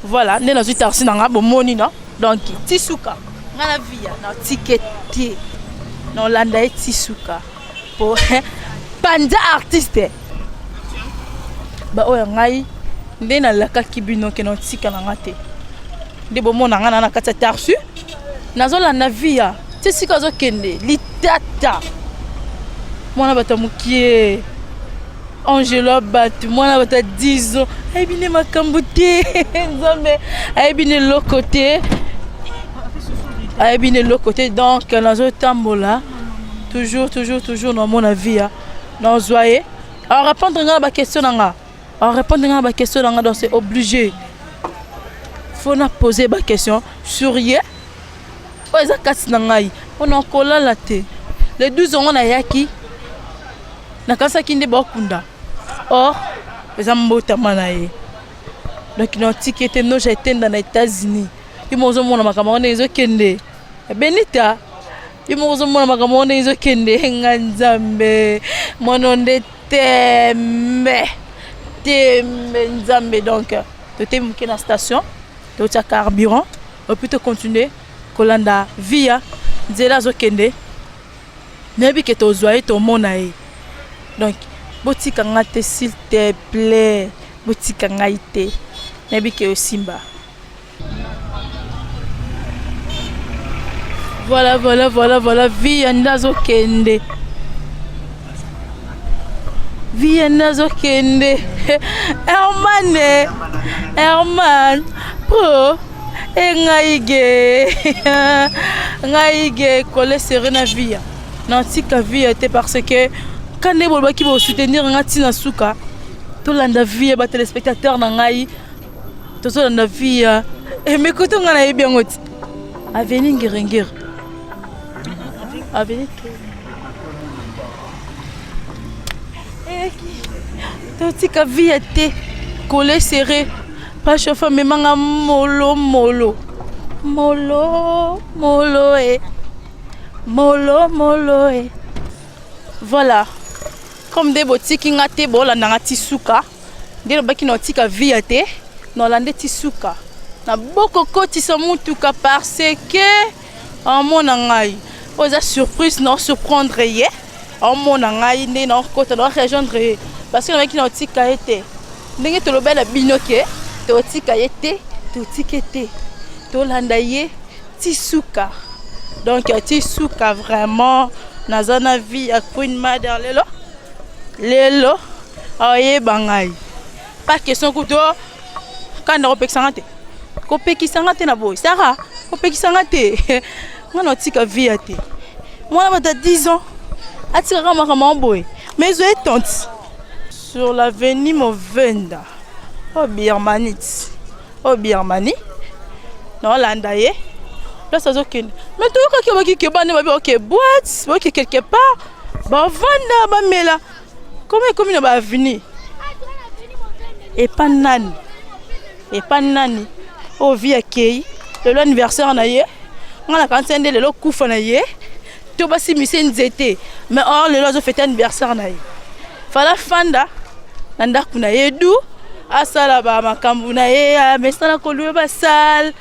voilà nde nazwi taxi na nga bomoni no donc ti suka nga na via na tike te naolanda ye ti suka po panza artiste baoyo ya ngai nde nalakaki bino ke naotika na nga te nde bomona nga na na kati ya tarsu nazolanda via ti esika azokende litata mwana bato ya mokie Angelo bato mwana bato ya 10 ans ayebi nde makambo te nzambe ayebi nde eloko te ayebi nde eloko te donc nazotambola toujours toujours toujours namona vie ya nazwa ye arépondre ngai na baquestion na nga arépondre ngai na baquestion na nga donc c'est obligé faut na poser baquestion sur ye oyo eza kati na ngai mpo na kolala te le 12 yango nayaki nakanisaki nde bakunda or eza mbotama na ye donc natiki ete noja etenda na états-unis yo moko ozomona makambo yango ndenge ezokende benita yo moko ozomona makambo yango ndenge ezokende nga nzambe mwana nde tembe tembe nzambe donc totemi moke na station totia carburant epuis tocontinue kolanda via nzela azokende nayebi ke tozwa ye tomona ye donc botika nga te s'il te plaît botika ngai te nayebi ke osimba voilà voilà voilà voilà vie ya nde azokende vie ya nde azokende herman herman pro e ngai ge ngai ge kole sere na via natika via te parce que ka nde bolobaki bosoutenir nga ntina suka tolanda via batelespectateur na ngai tozolanda via emekutu ngai nayebi yango ti aveni ngiringiri aveni totika vie ya te kole serre pa chauffeur amemanga molo molo molo molo e molo molo e voilà comme nde botiki nga te bolanda nga ti suka nde lobaki na otika vie ya te nolande ti suka na bokokotisa motuka parce que amona ngai oyo eza surprise na surprendre ye aomona ngai ndenge naokota na rejoindre ye parce que nabaki na otika ye te ndenge tolobaki na bino ke totika ye te totike te tolanda ye ti suka donc ti suka vraiment naza na vie ya queen mother lelo lelo aoyeba ngai pas question kutu kanda kopekisa nga te kopekisa nga te na boye sara kopekisa nga te nga na otika vie ya te mwana bato ya 10 ans atikaka makambo yango boye mais ezo etante sur l'avenue movenda oyo birmanite oyo birmanie naolanda ye place azokende mais toyokaki obaki ke bana babi oke boite boke quelque part bavanda bamela Comment ekomi na ba avenue? Epa nani? Epa nani? Oyo vie akei lelo anniversaire na ye nga nakanisi nde lelo kufa na ye to basimbise nzete mais or lelo azofete anniversaire na ye fala fanda na ndako na ye du asala ba makambo na ye amesana kolue basale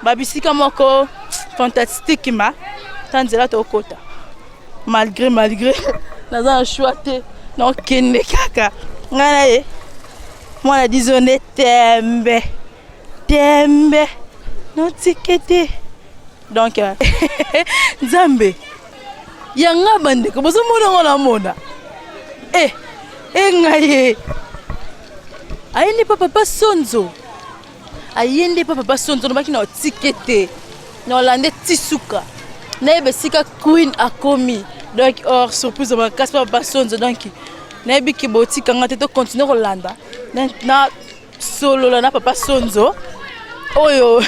babisika moko fantastique ma ta nzela tokota malgré malgré naza na choix te nakokende kaka ngai na ye mwana dizo nde tembe tembe notike te donc euh, nzambe ya nga bandeko bozomona ngo namona e eh, e ngai ye aye nde pa papa sonzo aye nde pa papa sonzo nobaki na otike te na olande ti suka nayeba esika queen akomi donc or surprise ya makasi pa papa sonzo donc nayebi ke botika nga te tocontinue kolanda na solola na papa sonzo oyo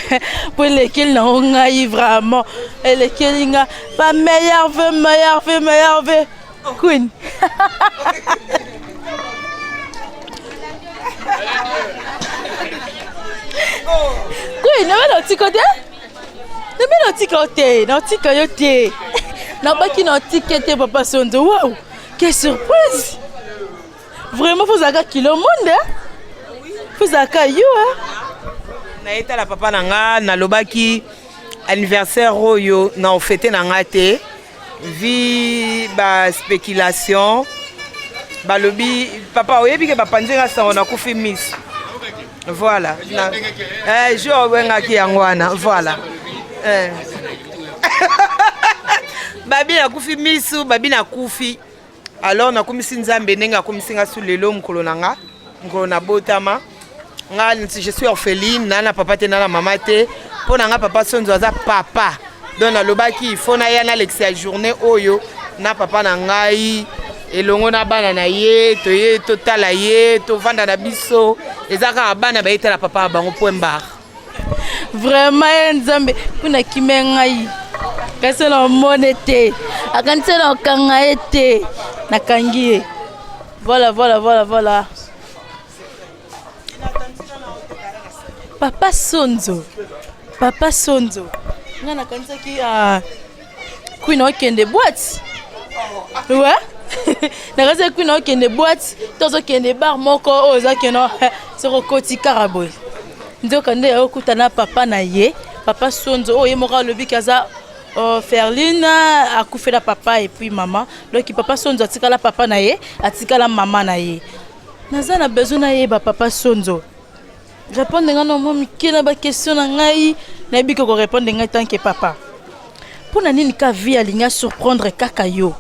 mpo elekeli nango ngai vraiment elekeli nga ba meilleur ve meilleur ve meilleur ve queen queen nabe na otiko te nabe na otika yo te na otika yo te nabaki na otike te papa sonzo wow quelle surprise Vraiment faut zaka kilo monde hein? Faut zaka yo hein? Nayetala papa na nga nalobaki anniversaire oyo na ofete na nga te vi ba spéculation balobi papa oyebi ke bapanzi nga sango nakufi miso voilà na, eh, jour obengaki yango wana voilà eh. babi nakufi misu babi nakufi Alors nakumisi Nzambe ndenge akomisi nga su lelo mokolo na nga mokolo nabotama nga je suis orpheline na na papa te na na mama te mpo na nga papa Sonzo aza papa donc nalobaki il faut naya nalekisa ya journée oyo na papa na ngai elongo na bana na ye toye totala ye tovanda na biso eza kaka bana bayetala papa ya bango point barre vraiment ye nzambe kuna kimia ngai kasi na omone te akanisi na okanga ye te nakangi ye voilà voilà voilà voilà papa sonzo papa sonzo ngai nakanisaki uh, queen okende boite ouais nakanisaki queen okende boite to ozokende bar moko oyo eza keno soki okoti kaka boye nzoka nde okuta na papa na ye papa sonzo oyo ye moko alobi ke aza uh, ferline akufela papa et puis mama donc papa sonzo atikala papa na ye atikala mama na ye naza na besoin nayeba papa sonzo Répondre nga na mwa mike na ba question na ngai nayebi ke korépondre ngai tant que papa mpo na nini ka vie alingi asurprendre kaka yo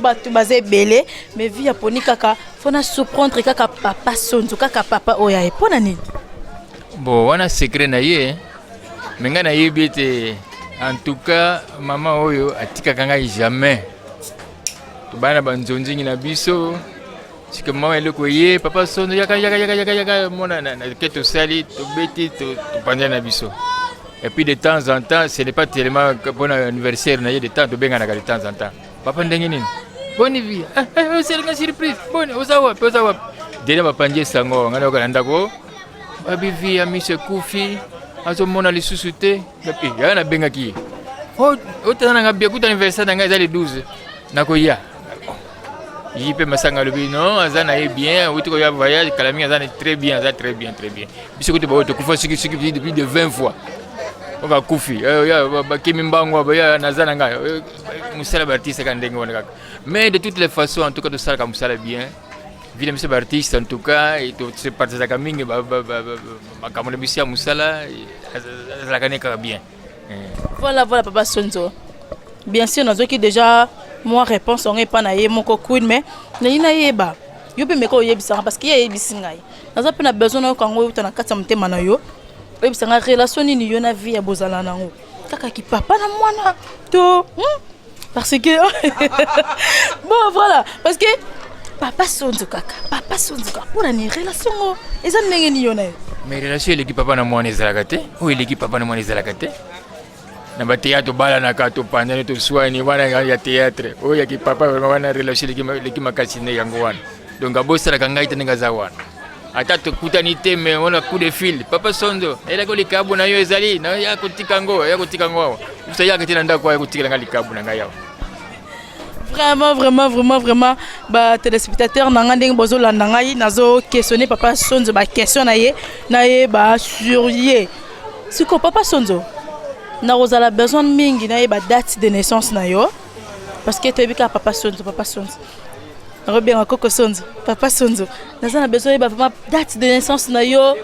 bato baza ebele mais vie aponi kaka mpo na surprendre kaka papa sonzo kaka papa oyo aye mpo na nini bon wana secret na ye me ngai nayebi ete en tout cas mama oyo atikaka ngai jamais tobana na banzonzingi na biso sika mama eloko ye papa sono yaka yaka yaka yaka yaka mona na ke tosali tobeti topanzani na biso et puis de temps en temps ce n'est pas tellement mpona anniversaire na ye de temps tobenganaka de temps en temps papa ndenge nini boni vie eh, eh, oselinga surprise boni oza wapi oza wapi dena bapanzi esango ngai nayoka na ndako babi vie ya miso ekufi azomona lisusu te eh, yaya nabengaki ye otala nanga bia kuta anniversaire na ngai eza le 12 nakoya JP Masanga alobi non aza na ye bien awuti koya voyage kala mingi aza na très bien aza très bien très bien biso kutu baoyo tokufa soki soki plus de 20 fois oyo bakufi eh, bakimi mbango ya naza na ngai eh, mosala baartiste kaka ndenge wana kaka mais de toutes les façons en tout cas tosalaka mosala bien vie na biso baartiste en tout cas tosepartageaka mingi makambo na biso ya mosala azalaka ne kaka bien eh. voilà voilà papa sonzo bien sûr nazwaki déjà mwa réponse yango epai na ye moko queen mais nayi nayeba yo mpe meka oyebisanga parce que ye ayebisi ngai naza mpe na besoin nayoka yango euta na kati ya motema na yo oyebisa ngai relation nini yo na vie ya bozala nango kaka kipapa na mwana to hmm? parce que bon voilà parce que papa sonzo kaka papa sonzo kaka mpo na nini relation ngo eza ndenge nini yo na ye mais relation eleki papa na mwana ezalaka te oyo eleki papa na mwana ezalaka te na ba théâtre tobalanaka topanzani toswani wana ya théâtre oyo ya kipapa vraiment wana relation eleki makasi nde yango wana donc abosalaka ngai te ndenge aza wana ata tokutani te me wana coup de fil papa sondo elaki likabu na yo ezali ya kotika yango ya kotika yango awa biso ayaka te na ndako aya kotikela ngai likabu na ngai awa. Vraiment, vraiment, vraiment, vraiment, ba téléspectateurs na nga ndenge bozolanda ngai nazo questionner papa Sonzo ba question na ye na ye ba sur ye. Siko papa Sonzo nakozala besoin mingi na ye ba date de naissance na yo parce que toyebi kaka papa Sonzo papa Sonzo nakobenga koko Sonzo papa Sonzo naza na besoin yeba vraiment date de naissance na yo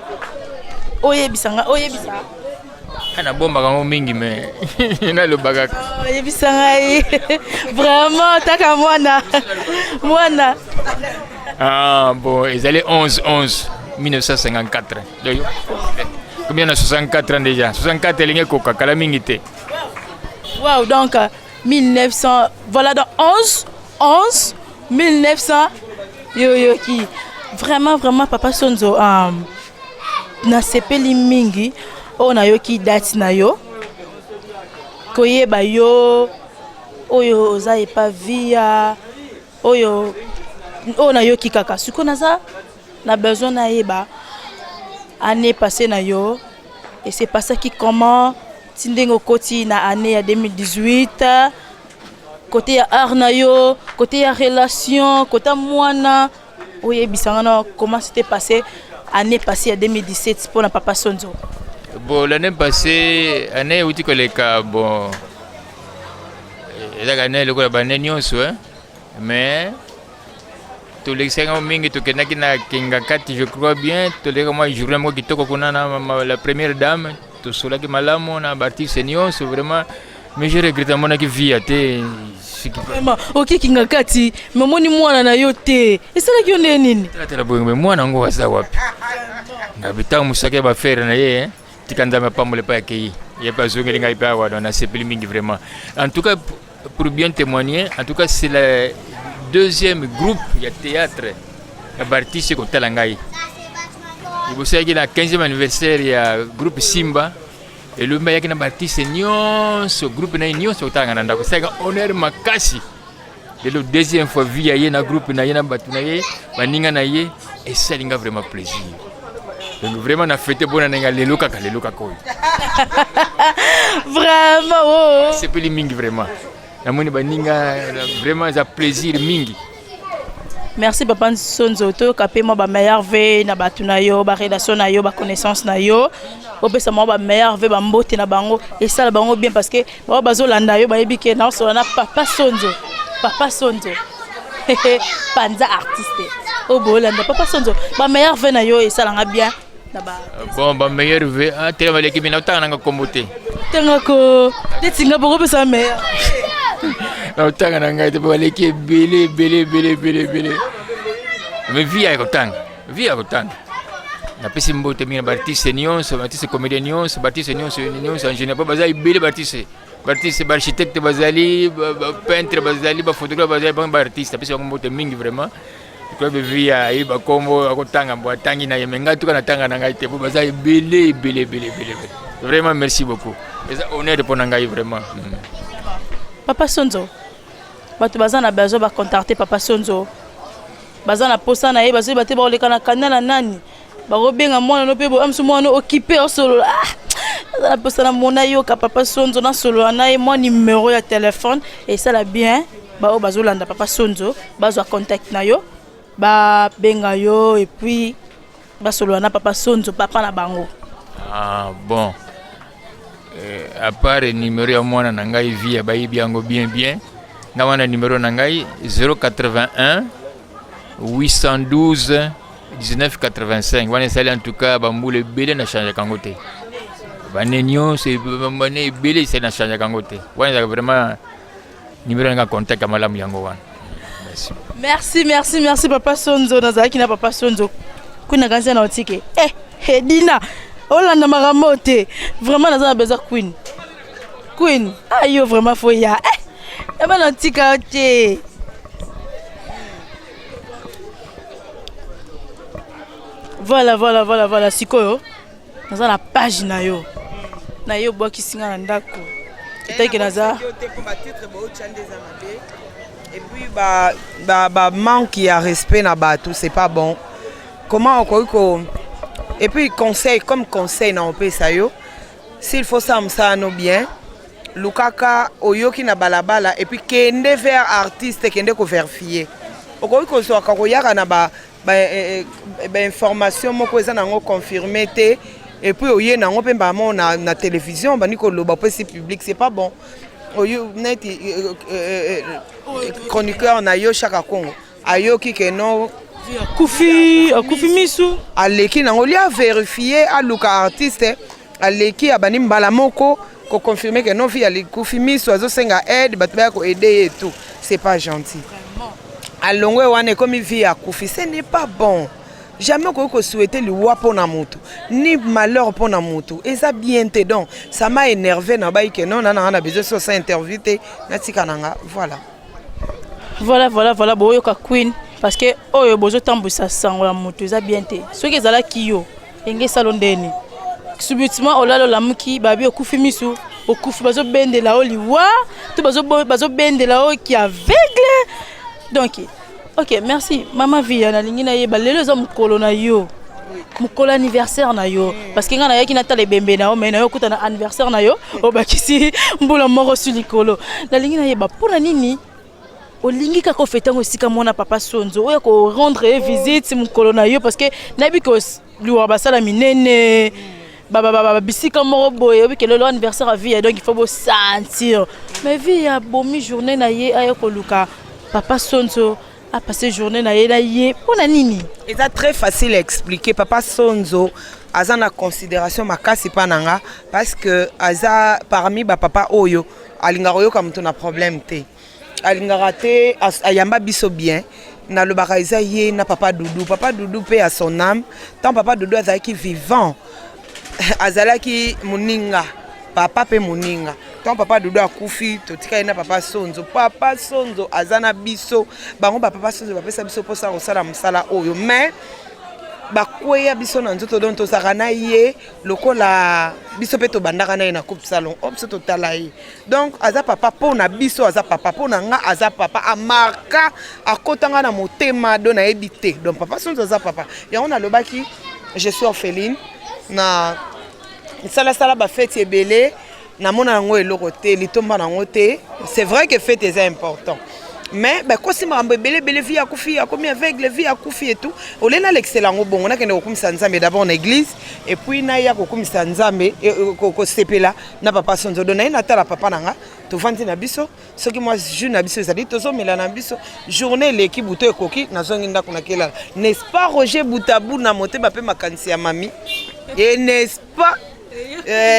oyebisa nga oyebisa Ah, nabombaka yango mingi me nalobaka oh, yebisa ngai vraiment taka mwana mwana ah, bon ezali 11 11 1954 donc combien na 64 ans déjà 64 elingi ekoka kala mingi te wow donc 1900 voilà donc 11 11 1900 yoyoki vraiment vraiment papa sonzo um, nasepeli mingi oyo nayoki date na yo koyeba yo oyo oza epa via oyo oyo nayoki kaka sikoyo naza na besoin nayeba année passée na yo ese passaki comment ti ndenge okoti na année ya 2018 kote ya art na yo kote ya relation kota mwana oyebisa nga na comment c'était passé année passée ya 2017 mpo na papa sonzo bon l'année passée année euti koleka bon ezaka année lokola bannée nyonso hein? mais tolekisaki yango mingi tokendaki na kingakati je crois bien tolekaka mwa journée moko kitoko kuna na la première dame tosolaki malamu na baartiste nyonso vraiment mais je regrette amonaki vie ya te vraiment okiki nga kati me omoni mwana na yo te esalaki yo ndenge nini talatala boye me mwana yango aza wapi ngabi ntango mosaka ya bafere na ye tika nzambe apambola epai akei ye mpe azongeli ngai mpe awa nasepeli mingi vraiment en tout cas pour bien témoigner en tout cas c'est le deuxième groupe ya théâtre ya baartiste kotala ngai liboso yaki na 15e anniversaire ya groupe simba elombe ayaki na baartiste nyonso groupe na ye nyonso kotala ngai na ndako esalaka honneur makasi lelo deuxième fois vie ya ye na groupe na ye na bato na ye baninga na ye esali nga vraiment plaisir donc vraiment na fete mpona na nga lelo kaka lelo kaka oyo vraiment oh. sepeli mingi vraiment namoni baninga vraiment eza plaisir mingi merci papa nsonzo toyoka mpe mwa bameilleur ve na bato na yo barelation na yo baconnaissance na yo opesa mwa bameilleur ve bambote na bango esala bango bien parce que bango bazolanda yo bayebi ke naosola na papa sonzo papa sonzo panza artiste oyo boolanda papa sonzo bameilleur ve na yo esalanga bien na ba bon bameilleur ve ah, telema leki bina otanga nanga kombo te tangako neti nga bokopesa meilleur otanga na ngai te po baleki ebele ebele ebele ebele ebele mais vie ya kotanga vie ya kotanga napesi mbote mingi na baartiste nyonso baartiste comédien nyonso baartiste nyonso nyonso en général po baza ebele baartiste baartiste baarchitecte bazali bapeintre bazali baphotographe bazali bango baartiste apesi bango mbote mingi vraiment club vie ayebi bakombo akotanga mbo atangi na ye me ngai tuka natanga na ngai te po baza ebele ebele ebele ebele vraiment merci beaucoup eza honneur mpo na ngai vraiment mm. papa sonzo bato baza na besoin bacontacte papa sonzo baza na posa na ye bazoyeba te bakoleka na kanda na nani bakobenga mwana no mpe boamsu mwana okipe osolola ah, aza na posa na mona yoka papa sonzo nasolola na ye mwa numero ya telefone esala bien baoyo bazolanda papa sonzo bazwa contact na yo babenga yo epuis basolola na papa sonzo papa na bango ah, bon euh, à part numero ya mwana na ngai via bayebi yango bien bien nga wana numero na ngai 081 812 1985 wana esali en tout cas bambula ebele na changeaka yango te bane nyonso bane ebele esali na changeaka yango te wana ezalaka vraiment Numéro nanga contact ya malamu yango wana. Merci. Merci, merci, merci papa Sonzo. Nazalaki na papa Sonzo. Queen akanisi na otike. Eh, Edina. Olanda makambo te. Vraiment naza na besoin Queen. Queen, ah yo vraiment faut ya. Eh, eba na tika te. Voilà, voilà, voilà, voilà. Sikoyo. naza na page na yo na ye obwakisi nga na ndako etaki naza et puis ba, ba, ba manque ya respect na bato c'est pas bon comment okoki ko et puis conseil comme conseil na opesa yo s'il faut sala mosala no bien Lukaka oyoki na balabala et puis kende vers artiste, kende ko verifier. Okoki kozwaka koyaka na ba ba, eh, eh, ba information moko eza nango confirmé te et puis oye nango mpe mbala moko na, na télévision bandi koloba opesi public, c'est pas bon. Oyo neti euh, euh, euh, chroniqueur na yo Chaka Congo ayoki ke non akufi, akufi misu, aleki nango lia vérifier, aluka artiste, aleki abandi mbala moko koconfirme ke non, vie alikufi miso, azosenga aide, bato baya koaider ye et tout, c'est pas gentil. Alongwe wana ekomi vie akufi, ce n'est pas bon. Jamais okoki kosouhaite liwa mpo na motu ni malheur mpo na motu, eza bien te. Donc ça m'a énervé, na bayi ke non, na nanga na besoin so osa interview te, natika na nga, voilà. Voilà, boyoka Queen, parce que oyo bozotambwisa sango ya moto eza bien te. Soki ezalaki yo, enge esalo ndeni? Subitement olala, olamuki, babi okufi misu, okufi, bazobendela yo liwa to bazobendela yo ki aveugle. Donc ok, merci mama Via. Nalingi nayeba, lelo eza mokolo na yo, mokolo anniversaire na yo, parce que ngai nayaki natala ebembe na yo, mais na yo okuta na anniversaire na yo, obakisi mbula moko su likolo. Nalingi nayeba mpona nini olingi kaka ofete yango esika mwana papa Sonzo oyo korendre ye visite mokolo na yo, parce que nayebi ke liwa basala minene bisika moko boye, oyebi ke lelo anniversaire ya Vie, donc il faut bosentir. Mais Vie abomi journée na ye, aya koluka papa Sonzo, apasse journée na ye na ye, mpona nini? Eza très facile à expliquer. Papa Sonzo aza na considération makasi mpa na nga, parce que aza parmi bapapa oyo alingaka koyoka moto na problème te, alingaka te, ayamba biso bien. Nalobaka eza ye na papa Dudu. Papa Dudu mpe ya son âme, tant papa Dudu azalaki vivant, azalaki moninga papa mpe moninga. Tant papa Dudu akufi, totika ye na papa Sonzo. Papa Sonzo aza na biso, bango bapapa Sonzo bapesa biso mposa kosala mosala oyo, mais bakweya biso na nzoto. Donc tozalaka na ye lokola biso mpe tobandaka na ye na coupe salon oyo biso totala ye. Donc aza papa mpo na biso, aza papa mpo na nga, aza papa amarka, akotanga na motema, do nayebi te. Donc papa Sonzo aza papa. Yango nalobaki, je suis orpheline, na salasala bafeti ebele, namona yango eloko te, litomba nango te. C'est vrai que fête eza important, mais bakosi makambo ebele ebele, vie akufi, akomi aveugle, vie akufi et tout. Ole nalekisela yango bongo, nakende kokumisa Nzambe d'abord na église et puis naya kokumisa Nzambe, kosepela na papa Sonzo. Do naye natala papa na nga, tovandi na biso, soki mwa jus na biso ezali, tozomela na biso, journée eleki, buto ekoki, nazongi ndako, nakelala. N'est-ce pas Roger Butabu na motema mpe makanisi ya mami, et n'est-ce pas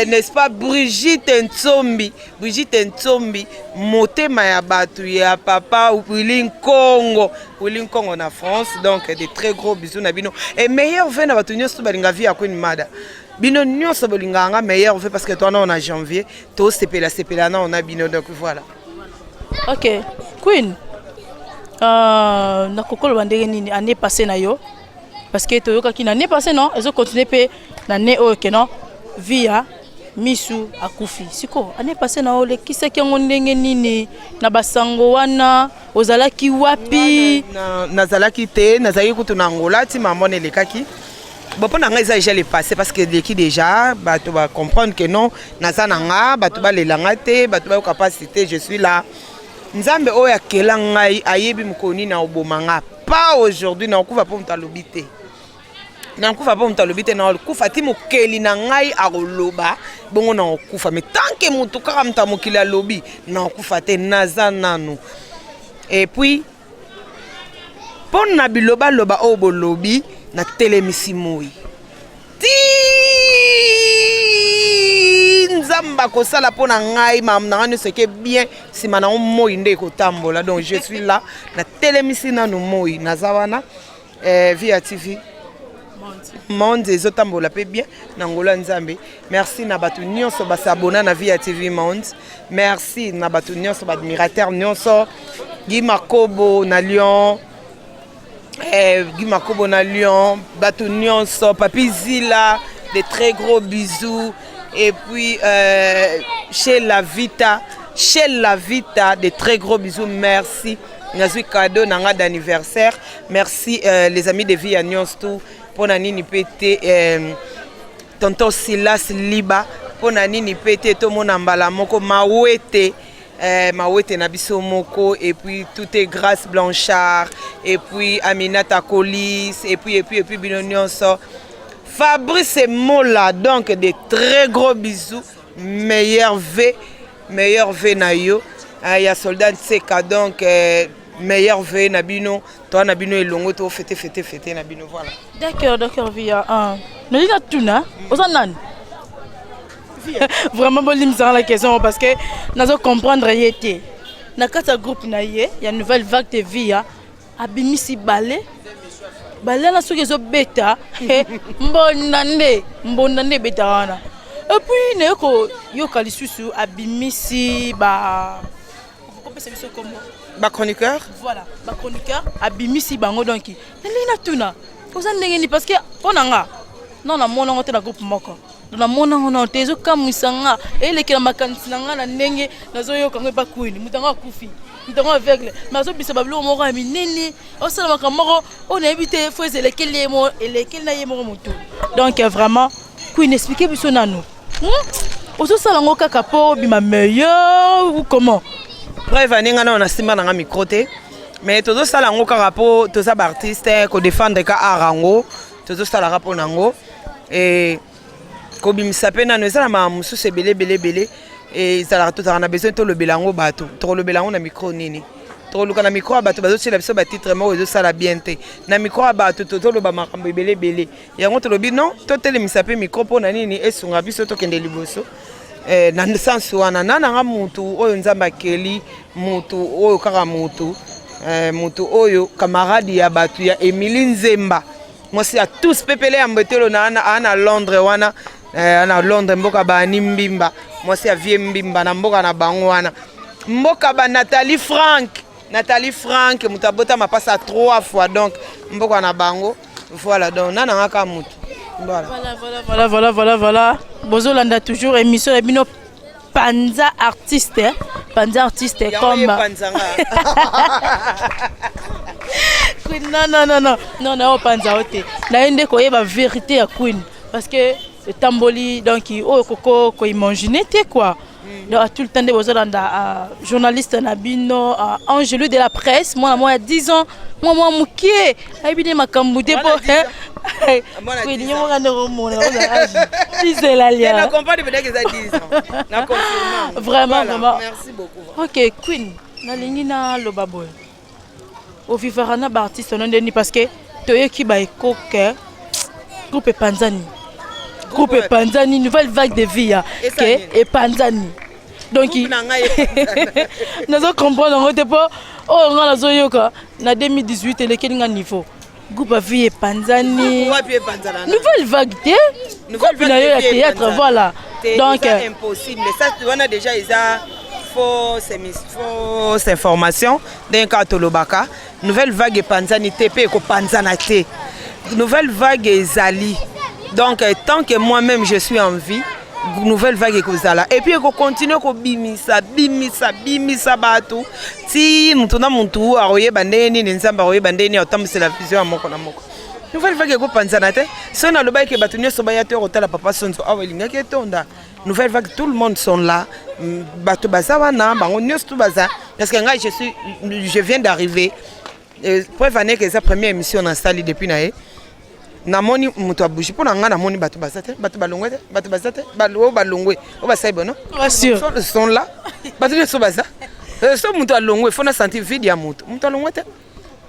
n'est-ce pas Brigitte Ntsombi, Brigitte Ntsombi, motema ya bato ya papa Willy Nkongo, Willy Nkongo na France. Donc de très gros bisous na bino et meilleurs vœux na bato nyonso balinga vie ya Queen Mada. Bino nyonso bolingaka nga, meilleurs vœux, parce que towana na janvier, tosepela sepela na ona bino. Donc voilà. Ok Queen, nakokoloba ndenge nini année passée na yo? Parce que toyokaki na année passée, non, ezocontinue mpe na année oyo ke non, vie ya misu akufi. Sikoyo année passée na olekisaki yango ndenge nini na basango wana? Ozalaki wapi? Nazalaki te, nazalaki kutu na Angola ti mama wana elekaki. Bon, mpo na ngai eza déjà le passé, parce que eleki déjà, bato bacomprendre que non, naza na nga, bato balela nga te, bato bayoka mpasi te, je suis là. Nzambe oyo akela ngai ayebi mokolo nini aoboma nga. Pas aujourd'hui nakokufa mpo moto alobi te, nakufa mpo moto alobi te. Nakokufa ti mokeli na ngai akoloba bongo nakokufa. Mais tant que motu kaka moto ya mokili alobi, nakokufa te, naza nanu. Et puis mpo na bilobaloba oyo bolobi, natelemisi moi ti Nzambe akosala mpo na ngai. Makambo na ngai nyonso eke bien, nsima nango moi nde ekotambola. Donc je suis là, natelemisi nanu moi, naza wana. Vie ya TV Monde ezotambola mpe bien na ngolo ya Nzambe. Merci na bato nyonso basabona na Vie ya TV Monde. Merci na bato nyonso, baadmirateur nyonso. Gi Makobo na Lyon, Guy Makobo na Lyon, bato nyonso, Papi Zila, de très gros bisous. Et puis chez La Vita, chez La Vita, de très gros bisous, merci. Nazwi cadeau na nga d'anniversaire. Merci les amis de vie ya nyonso tout. Mpona nini mpe te tonton Silas Liba. Mpo na nini mpe te tomona mbala moko mawete eh, mawete na biso moko et puis tout est Grâce Blanchard et puis Aminata Colis et puis et puis et puis bino nyonso Fabrice Mola donc de très gros bisous meilleur V meilleur V na yo eh, ya soldat Nseka donc eh, meilleur V na bino toi na bino elongo to fete fete fete na bino voilà. D'accord, d'accord Via. Ah. Nalingi natuna oza nani? Vraiment bolimbisaka la question parce que nazo comprendre ye te. Na kati ya groupe na ye ya nouvelle vague de Via abimisi bale bale wana soki ezobeta mbonda nde mbonda nde ebetaka wana epuis naye koyoka lisusu abimisi ba kopesa biso kombo ba chroniqueur voilà ba chroniqueur abimisi bango donc nalingi natuna oza ndenge nini parce que mpo na nga non namona yango te na groupe moko donc namona yango nano te ezokamwisa nga elekela makanisi na nga na ndenge nazoyoka yango epa kwini moto yango akufi moto yango aveugle mais azobisa babiloko moko ya minene osala makambo moko oyo nayebi te fo eza elekeli ye moko elekeli na ye moko motu donc vraiment queen explike biso nanu hmm? ozosala yango kaka mpo obima meilleur ou comment preuve ane nga nano nasimba nanga micro te mais tozosala yango kaka mpo toza baartiste kodefendre ka art yango tozosalaka mpo na yango e kobimisa mpe nano eza na makambo mosusu ebele ebele ebele ezalaka tozalaka na besoin tolobela yango bato tokolobela yango na micro nini tokoluka na micro ya bato bazotiela biso batitre moko ezosala bien te na micro ya bato tozoloba makambo ebele ebele yango tolobi non totelemisa mpe micro mpo na nini esunga biso tokende liboso eh, na sens wana na nanga mutu oyo nzambe akeli mutu oyo kaka mutu eh, mutu oyo camarade ya bato ya Emilie Nzemba mwasi ya tous pepele ya mbetelo na ana, ana Londres wana eh, na Londres mboka baani mbimba mwasi ya vie mbimba na mboka na bango wana mboka ba Nathalie Frank Nathalie Frank moto abota mapasa trois fois donc mboka na bango voilà donc na nanga ka moto voilà voilà voilà voilà voilà voilà bozolanda toujours émission ya bino panza artiste hein? panza artiste comme queen non non non non non nayo panza yo te naye nde koyeba vérité ya queen parce que etamboli donc oyo koko koimagine te quoi mm. donc tout le temps nde bozolanda uh, journaliste na bino uh, angelu de la presse mwana mwa ya 10 ans mwa mwa mokie ayebi nde makambo te mpo queen yo moko nde okomona bizela lia vraiment vraiment ok queen nalingi naloba boye ovivaka na baartiste no ndeni parce que toyoki baekoke groupe epanzani groupe epanzani nouvelle vague de vie ya ke epanzani donc nazo comprendre yango te mpo oyo ngai nazoyoka na 2018 elekeli nga niveau groupe ya vie epanzani nouvelle vague te groupe na yo ya théâtre voilà donc impossible ça wana déjà eza fausse, fausse information ndenge kaka tolobaka nouvelle vague epanzani te mpe ekopanzana te nouvelle vague ezali donc tant que moi-même je suis en vie nouvelle vague ekozala et puis ekokontinue kobimisa bimisa bimisa bato ti moto na motu akoyeba ndenge nini nzambe akoyeba ndenge nini akotambwisela vision ya moko na moko nouvelle vague ekopanzana te soki nalobaki ke bato nyonso baya te kotala papa sonzo awa elingaki etonda nouvelle vague tout le monde sont là mm, bato baza wana bango nyonso tu baza parce que ngai je suis je viens d'arriver euh, preuve aneke eza première émission nasali depuis na ye namoni moto abouge mpo na ngai namoni bato baza te bato balongwe te bato baza te oyo balongwe oyo basali bono sont là bato nyonso baza euh, so moto alongwe fo na sentir vide ya moto moto alongwe te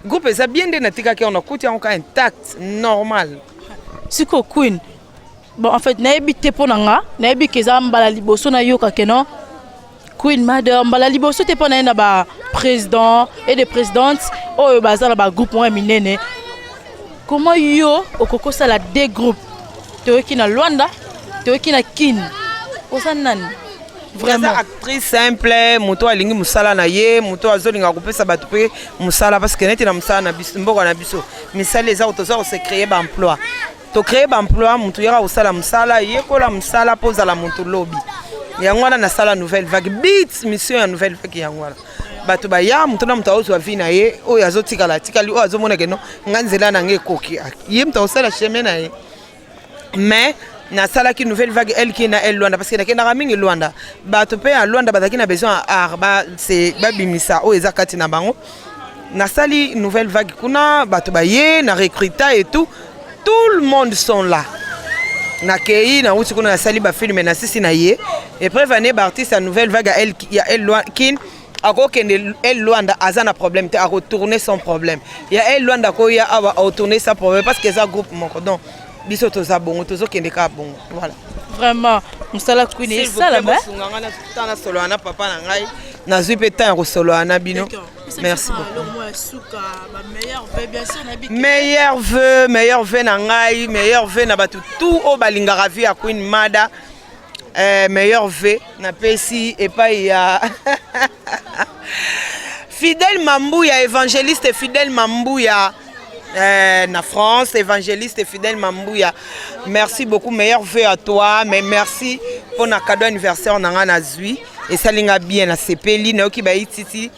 groupe eza bien nde natikaki yango nakuti yango ka intact normal sikoyo queen bon en fait nayebi te mpo na nga nayebi ke eza mbala liboso nayoka ke non queen mother mbala liboso te mpo na ye na ba président et de présidente oyo baza na bagroupe moko ya minene comment yo okoki kosala deux groupes toyoki na luanda toyoki na kin oza nani vraiment actrice simple moto alingi mosala na ye moto azolinga kopesa bato mpe mosala parce que neti na mosala na biso mboka na biso misala eza toza kose créer baemploi to créer ba emploi mutu yaka kosala mosala yekola mosala mpo ozala mutu lobi yango wana nasala nouvelle vague bit mission ya nouvelle vague yango wana bato baya moto na moto aozwa vie na ye oyo azotikala atikali oyo azomona keno ngai nzela na ngai ekoki ye moto akosala chemin na ye mais Nasalaki nouvelle vague elki na el Luanda parce que nakendaka mingi Luanda. Bato mpe ya Luanda bazalaki na besoin ya art ba se babimisa oyo eza kati na bango. Nasali nouvelle vague kuna bato baye na recruta et tout. Tout le monde sont là. Nakei nauti kuna nasali bafilme na sisi na ye. Et preuve année ba artiste ya nouvelle vague ya el ya el Luanda kin akokende el Luanda aza na problème te akotourner sans problème. Ya el Luanda akoya awa akotourner sans problème parce que eza groupe moko donc biso toza bongo tozokende kaka bongo voilà. Vraiment mosala queen esalama ntango nasolola na papa na ngai nazwi mpe temps ya kosolola na bino. Merci beaucoup. Meilleur vœu, meilleur vœu na ngai, meilleur vœu na bato tout oyo balingaka vie ya Queen Mada. Meilleur vœu napesi epai ya Fidèle Mambuya, évangéliste Fidèle Mambuya na France, évangéliste Fidèle Mambuya. Merci beaucoup, meilleur vœu à toi, mais merci pour na cadeau anniversaire na nga nazwi esalinga bien na sepeli nayoki baititi.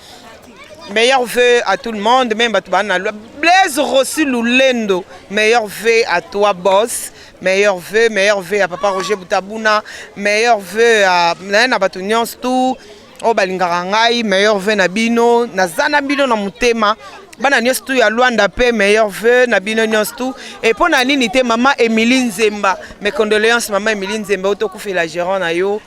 Meilleur vœu à tout le monde, même bato bana Blaise Rossi Lulendo, meilleur vœu à toi boss, meilleur vœu, meilleur vœu à papa Roger Boutabuna, meilleur vœu à na bato nyonso tout oyo balingaka ngai, meilleur vœu na bino, naza na bino na motema. Bana nyonso tu ya Luanda pe meilleur vœu na bino nyonso tu. Et mpo na nini te mama Emilie Nzemba, mes condoléances mama Emilie Nzemba, oyo tokufela gérant na yo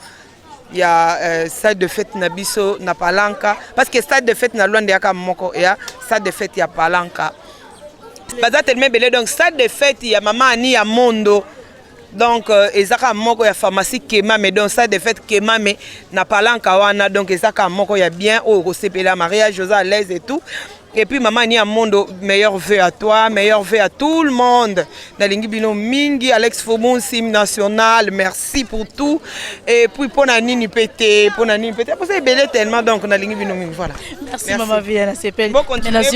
ya stade de fête na biso na Palanka, parce que stade de fête na Luanda yaka moko ya stade de fête ya Palanka baza tellement ebele, donc stade de fête ya mama Ani ya Mondo, donc ezaka moko ya pharmacie Kemame, donc stade de fête Kemame na Palanka wana, donc ezaka moko ya bien oyo kosepela mariage oza à l'aise et tout. Et puis maman Ani Mondo, meilleur vœu à toi, meilleur vœu à tout le monde. Nalingi bino mingi, Alex Fomon, Sim National, merci pour tout. Et puis pour nini pété, pour nini pété, pour ça belé tellement donc nalingi bino mingi, voilà. Merci, merci. Maman Viana Sepel. Bon continuer,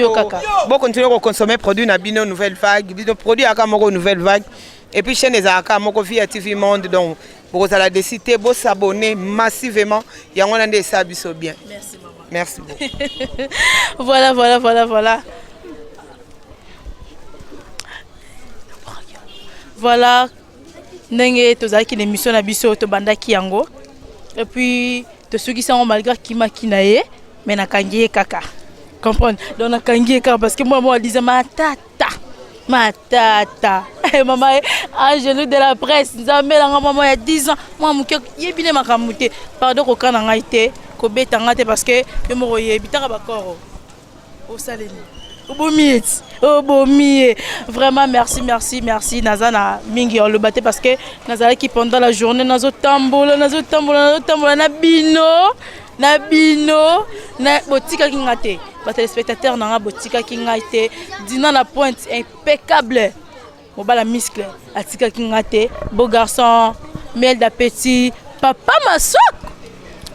bon continuer à consommer produit na bino nouvelle vague, bino produit aka moko nouvelle vague. Et puis chaîne ezalaka moko via TV Monde, donc vous allez décider bo s'abonner massivement, yango na nde ça biso bien. Merci maman. Merci beaucoup. Voilà, voilà, voilà, voilà. Voilà, ndenge tozalaki na émission na biso tobandaki yango. Et puis tosukisi yango malgré kimaki na ye, mais nakangi ye kaka. Comprendre? Donc nakangi ye kaka parce que moi moi disait ma tata, ma tata. Maman Angelo de la presse, nzambe nanga maman ya 10 ans, moi moke yebi ne makambo te. Pardon kokana ngai te, kobeta ngai te parce que yo moko yebi taka bakoro. Osaleli. Obomi eti. Obomi. Vraiment merci merci merci naza na mingi oloba te parce que nazalaki pendant la journée nazo tambola nazo tambola nazo tambola na bino na bino na botikaki nga te. Ba téléspectateurs na nga botikaki ngai te. Dina la pointe impeccable. Mobala muscle atikaki nga te. Beau garçon, miel d'appétit, papa Maswak.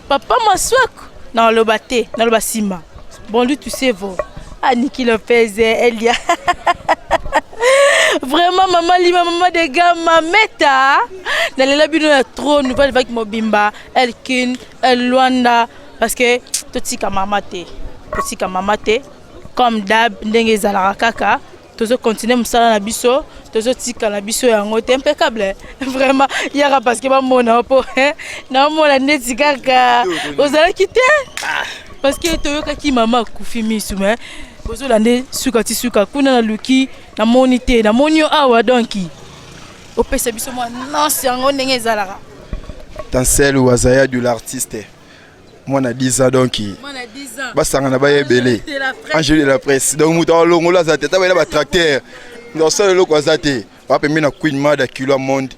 Papa Maswak na loba te, na loba sima. Bon lui tu sais vo. Ah Niki Lopez, Elia. Vraiment maman Lima, maman de gama meta. Na lela bino ya trop nouvelle vague mobimba, Elkin, El Luanda parce que totika mama te. Totika mama te comme d'hab ndenge ezalaka kaka. Tozo continuer mosala na biso, tozo tika na biso yango te impeccable. Vraiment yaka parce que bamona po na mona neti kaka ozalaki te parce que toyokaki mama akufi misu mais bozolande suka ti suka kuna na luki namoni te namoni yo awa donc opesa biso mwa nonce yango ndenge ezalaka. Tansel Wazaya de l'artiste mwana 10 ans donc mwana 10 ans basangana bayebele Angelo de la presse donc moto alongola aza te ata bayela ba tracteur donc sala eloko aza te bapembe na Queen Mada kilo ya monde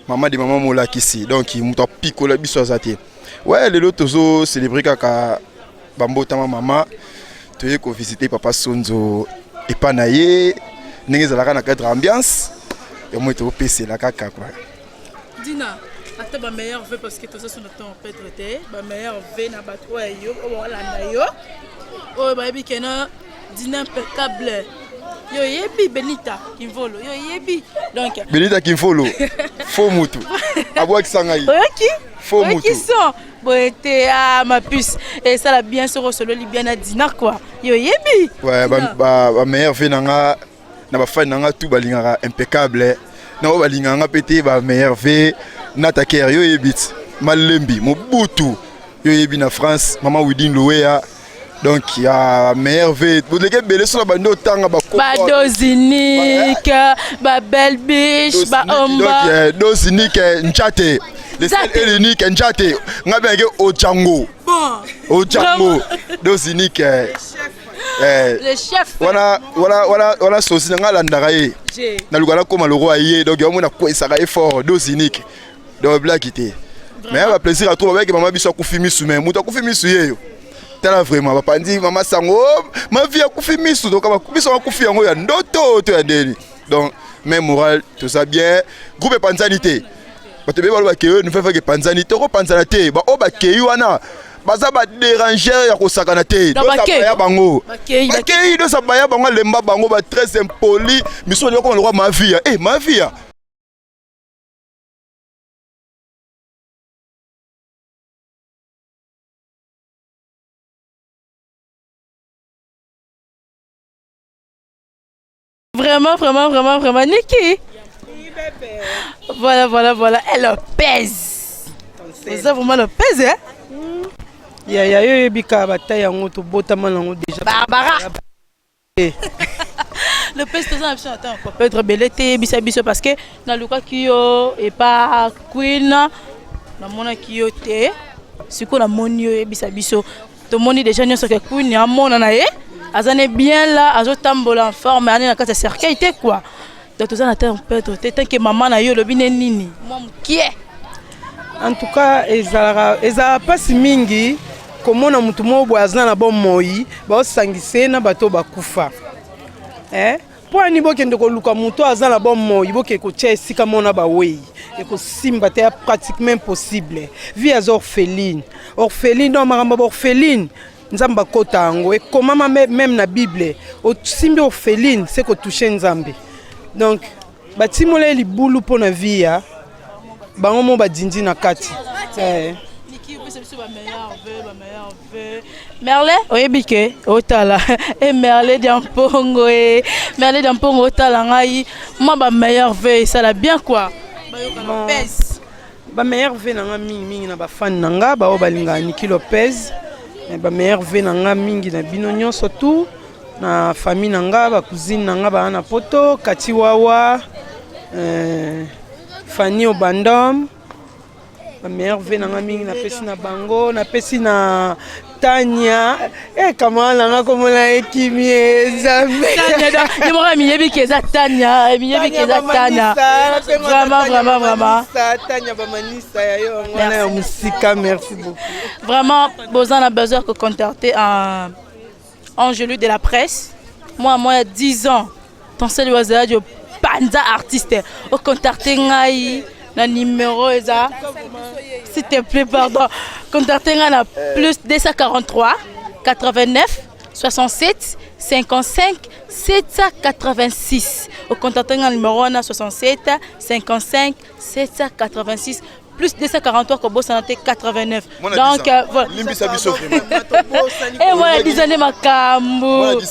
mama de mama molakisi donc moto apikola biso aza te. Ouais lelo tozo célébrer kaka bambotama mama toye ko visiter papa Sonzo epa na ye ndenge ezalaka na cadre ambiance ya moi topesela kaka quoi. Dina ata ba meilleur vœu parce que toza sur notre temps peut-être te ba meilleur vœu na bato oyo yo oyo balanda yo oyo bayebi ke na Dina impeccable yo yebi Benita Kimvolo yo yebi donc Benita Kimvolo faux mutu abwakisa ngai oyoki faux mutu oyoki son boye te ah ma puce et ça la bien soko sololi bien na Dina quoi yo yebi ouais ba ba, ba meilleur vœu na nga na ba fan na nga tout balingaka impeccable. Na oyo balingaka nga mpe te, ba meilleur v nataker yo oyebi ti malembi mobutu yo oyebi na France, mama Widin Luweya. Donc ya meilleur v boleki ebele so na bandi otanga badozinike, babelle biche, baomba. Dozinike njate, le seul et l'unique njate nga bengeke Ojango, Ojango dozinike. Le chef. Wana wana wana wana sosi na nga alandaka ye, naluka nakóma lokwa ye. Donc yango nakwesaka ye fort, dozinike. Donc blaki te, mais baplaisir à trop. Babeki mama biso akufi misu, mais moto akufi misu yeyo. Tala vraiment, bapandi mama sango, oh, ma vie akufi misu. Donc biso akufi yango ya ndoto to ya ndeni. Donc même moral, toza bien, groupe epanzani te. Bato ebele baloba ke nouvelle vague epanzani. Tokopanzana te. Baoyo bakei wana baza badérangeur ya kosakana te. Baya bango bakei, dosa baya bango, alemba bango ba très impoli. Miso balingi bakoma lokwa mavia e mavia. Vraiment, vraiment, vraiment, vraiment. Niki. Voilà, voilà, voilà. Elle pèse. Ça vraiment le pèse, hein? Yaya, yo oyebi kaka bataille yango, tobotama nango déjà. Barbara. Le pèse, toza na biso na ntango peut-être ebele te. Yebisa biso, parce que nalukaki yo epa Queen, namonaki yo te. Sikoyo namoni yo, yebisa biso. Tomoni déjà nyonso ke Queen amona na ye aza ne bien là, azotambola en forme, ane na kati ya cercueil te quoi. Donc toza na ntango peut-être te. Tant que mama na yo, olobi ne nini mwa mokie? En tout cas, ezalaka, ezalaka mpasi mingi komona motu moko boye aza na bomoi, baosangisa ye na bato oyo bakufa. Eh? Mpo ani bokende koluka moto aza na bomoi, bokende kotia esika mona bawei, ekosimba te, ya pratiquement impossible. Vie aza orpheline, orpheline. Donc makambo ya baorpheline, Nzambe akota yango, ekomama même na Bible. Osimbi orpheline, se kotouche Nzambe. Donc batimola ye libulu mpo na vie ya bango mo badindi na kati, eh. Merle, oyebi ke otala e Merle Diampongo, e Merle Diampongo, otala ngai mwa bameilleur vœux, esala bien quoi. Lopez, bameilleur vœux na nga mingimingi na bafani na nga baoyo balingaka Niki Lopez. Bameilleur vœux na nga mingi na bino nyonso, tout na famille na nga, bacousine na nga baa na Poto, Kati Wawa, Fani Obandom. Bameilleur vœux na nga mingi napesi na bango, napesi na Tania e camarade na nga, komona ekimi Nzambe. Ye moko miyebi ke eza Tania, miyebi ke eza Tania. Vraiment, vraiment, vraiment. Tania Bamanisa ya yo yango wana ya mosika, merci beaucoup. Vraiment, boza na besoin ko contacter un Angelu de la presse, moi moi ya 10 ans tonseli wazaladi panza artiste, ocontacte ngai na numéro eza, s'il te plaît, pardon, contacte ngai na plus 243 89 67 55 786. Ocontacte ngai na numéro wana, 67 55 786, plus 243, kobosana te, 89. Donc voilà. Limbisa biso vraiment. E mwana 10 ans nde makambo,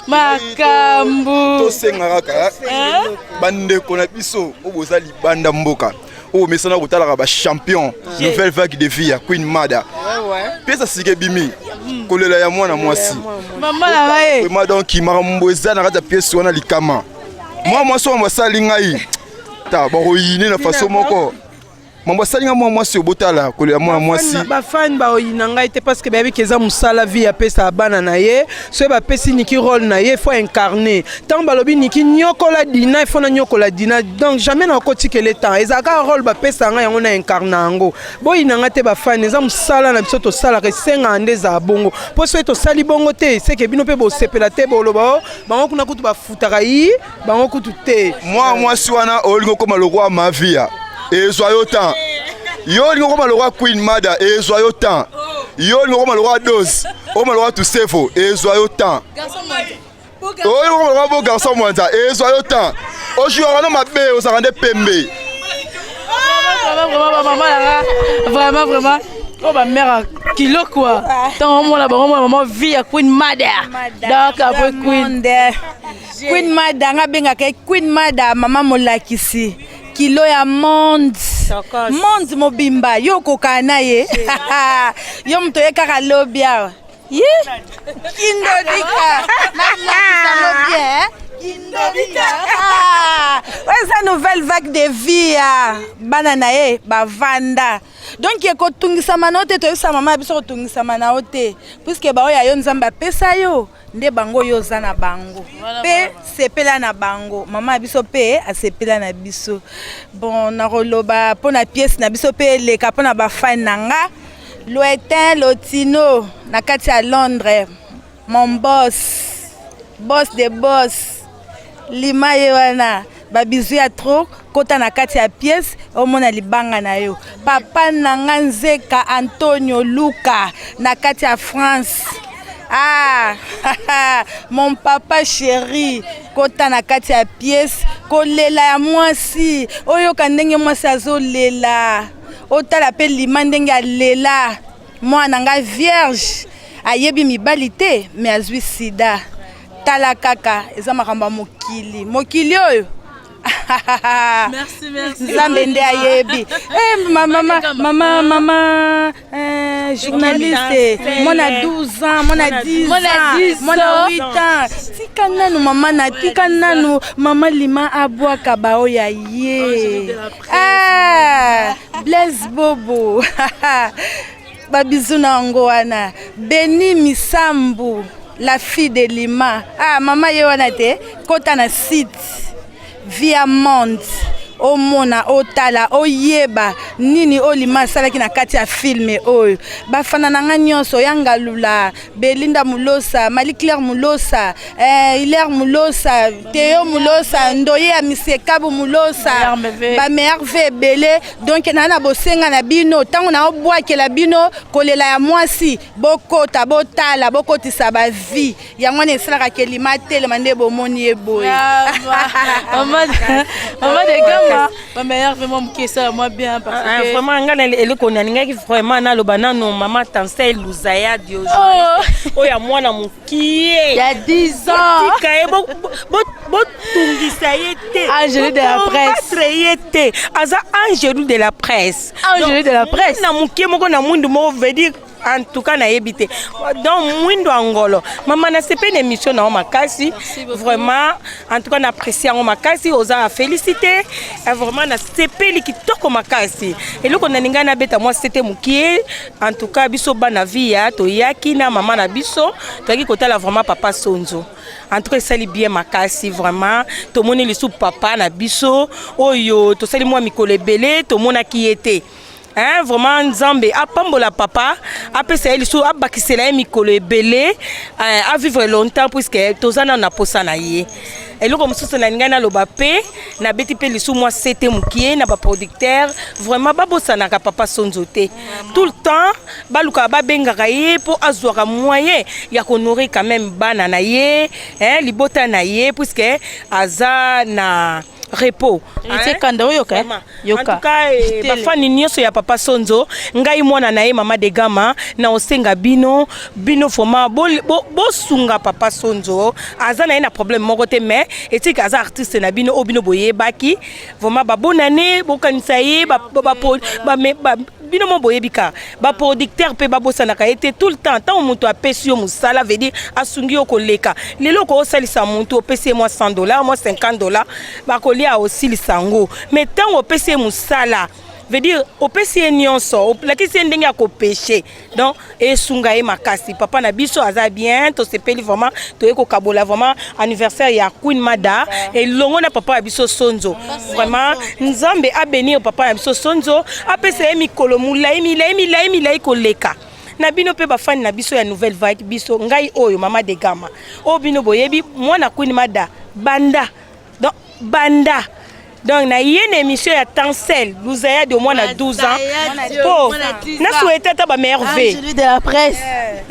makambo. Tosenga kaka bandeko na biso oyo boza libanda mboka, oyo mesana kotalaka bachampion nouvelle vague de vie ya Queen Mada, pièce sika ebimi, kolela ya mwana mwasi. Mama na ngai. Vraiment, donc makambo eza na kati ya pièce wana, likama mwa mwasi oyo basali ngai ta bakoyine na façon moko. Mambo asali nga mwa mwasi, obotala kolela mwana mwasi. Bafani baoyina ngai te, parce que bayebi ke eza mosala. Vie apesaka bana na ye, soki bapesi Niki rôle na ye, faut incarner. Ntango balobi Niki nyokola Dina, ifo na nyokola Dina. Donc jamais nakotikela temps, ezalaka rôle bapesaka ngai yango, na incarne yango. Boyina ngai te bafani, eza mosala na biso tosalaka, esengaka nde ezala bongo. Mpo soki tosali bongo te, seke bino mpe bosepela te, boloba o bango kuna kutu bafutaka yi bango kutu te. Mwa mwasi wana, olingi okóma lokwa Mavia, ezwa yo temps. Yo olingi okóma lokwa Queen Mada, ezwa yo temps. Yo olingi okóma lokwa Dose, okóma lokwa Tusevo, ezwa yo temps. Olingi okóma lokwa bo garçon mwanza, ezwa yo temps. Ojouaka no mabe, ozalaka nde pembe. Vraiment, vraiment, vraiment, vraiment. Oyo bamare. Kilo quoi. Ntango omona bango mona mama vie ya Queen Mother. Donc après Queen. Queen Mada nga abengaka ye Queen Mada mama molakisi kilo ya monde monde mobimba yo okokana na ye yo moto oye kaka lobi awa ye kindodika nalakisa ngo bien kindodika ah, oyo eza nouvelle vague de vie ya bana na ye bavanda donc ekotungisama na yo te toyebisa mama ya biso kotungisama na yo te puiske baoyo ya yo nzambe apesa yo nde bango yo oza na bango mpe sepela na bango mama ya biso mpe asepela na biso bon nakoloba mpo na pièce na biso mpe eleka mpo na bafani na nga loetin lotino na kati ya londres mon boss boss de boss lima ye wana babizu ya trop kota na kati ya pièce omona libanga na yo papa na nga nzeka antonio luka na kati ya france ah mon papa chéri kota na kati ya pièce kolela ya mwasi oyoka ndenge mwasi azolela otala mpe lima ndenge alela mwana nga vierge ayebi mibali te me azwi sida tala kaka eza makambo ya mokili mokili oyo nzambe nde ayebi eh, mama mama mama eh, journaliste mwana 12 ans mwana 10 ans mwana 8 ans tika nanu mama na tika nanu mama lima abwaka baoyo ya ye ah, blaise bobo babizu na yango wana beni misambu la fille de lima ah mama ye wana te kota na site via monde omona otala oyeba nini oyo lima asalaki na kati ya filme oyo bafana na nga nyonso ya ngalula belinda mulosa malie claire mulosa eh, hilaire mulosa teo mulosa ndoye ya misekabu mulosa bamerve ebele donc naa na bosenga na bino ntango naobwakela bino kolela ya mwasi bokota botala bokotisa bavie yango wana esalaka kelima atelema nde bomoni ye boye mama de gama bameilleur vraiment moke esala mwa bien parce ah, que vraiment nga na eloko nalingaki vraiment naloba nano mama tansel luzaya dio oh. oyo ya mwana mokie ya 10 ans tika ye botungisa ye te angelu de la presse ye te aza angelu de la presse angelu de la presse na mokie moko na mwindu moko veut dire en tout cas nayebi te donc mwindo ya ngolo mama nasepeli na émission na yo makasi vraiment en tout cas na apprécie yango makasi oza na félicité eh, vraiment nasepeli kitoko makasi eloko nalingai nabeta mwa sete mokie en tout cas biso bana viya toyaki na mama na biso toyaki kotala vraiment papa sonzo en tout cas esali bien makasi vraiment tomoni lisusu papa na biso oyo tosali mwa mikolo ebele tomonaki ye te Hein, vraiment nzambe apambola papa apesa ye lisusu abakisela ye mikolo ebele eh, avivre longtemps puisque toza nano na posa na ye eloko mosusu nalingai naloba mpe nabeti mpe lisusu mwa sete mokie na baproducteur vraiment babosanaka papa sonzo te tout le temps balukaka babengaka ye mpo azwaka moyen ya konourrir quand même bana na ye eh, libota na ye puisque aza na repos Héritier Kanda oyoka eh? yoka en tout cas eh, bafani nyonso ya papa Sonzo ngai mwana na ye mama de gama na osenga bino bino vraiment bosunga bo, bo papa Sonzo aza na ye na problème moko te mais etika aza artiste na bino oyo bino boyebaki vraiment babonane bokanisa ye ba, ba, ba, ba, ba, bino mo boyebi kaka baproducteur mpe babosanaka ye te tout le temps ntango moto apesi yo mosala veut dire asungi yo koleka lelo okosalisa moto opesi ye mwa 100 dollar mwa 50 dollar bakolia osilisa yango mais ntango opesi ye mosala veut dire opesi ye nyonso olakisi ye ndenge ya kopeshe donc esunga ye makasi papa na biso aza bien tosepeli vraiment toye kokabola vraiment anniversaire ya queen mada elongo na papa ya biso sonzo vraiment nzambe abenir papa na biso sonzo apesa ye mikolo molai milai milai milai koleka na bino mpe bafani na biso ya nouvelle vague biso ngai oyo mama de gama oyo bino boyebi mwana queen mada banda donc banda. Donc na ye na émission ya Tancel Luzaya de mwana 12 ans po na souhaite ata ba meilleur V. Angelu de la presse.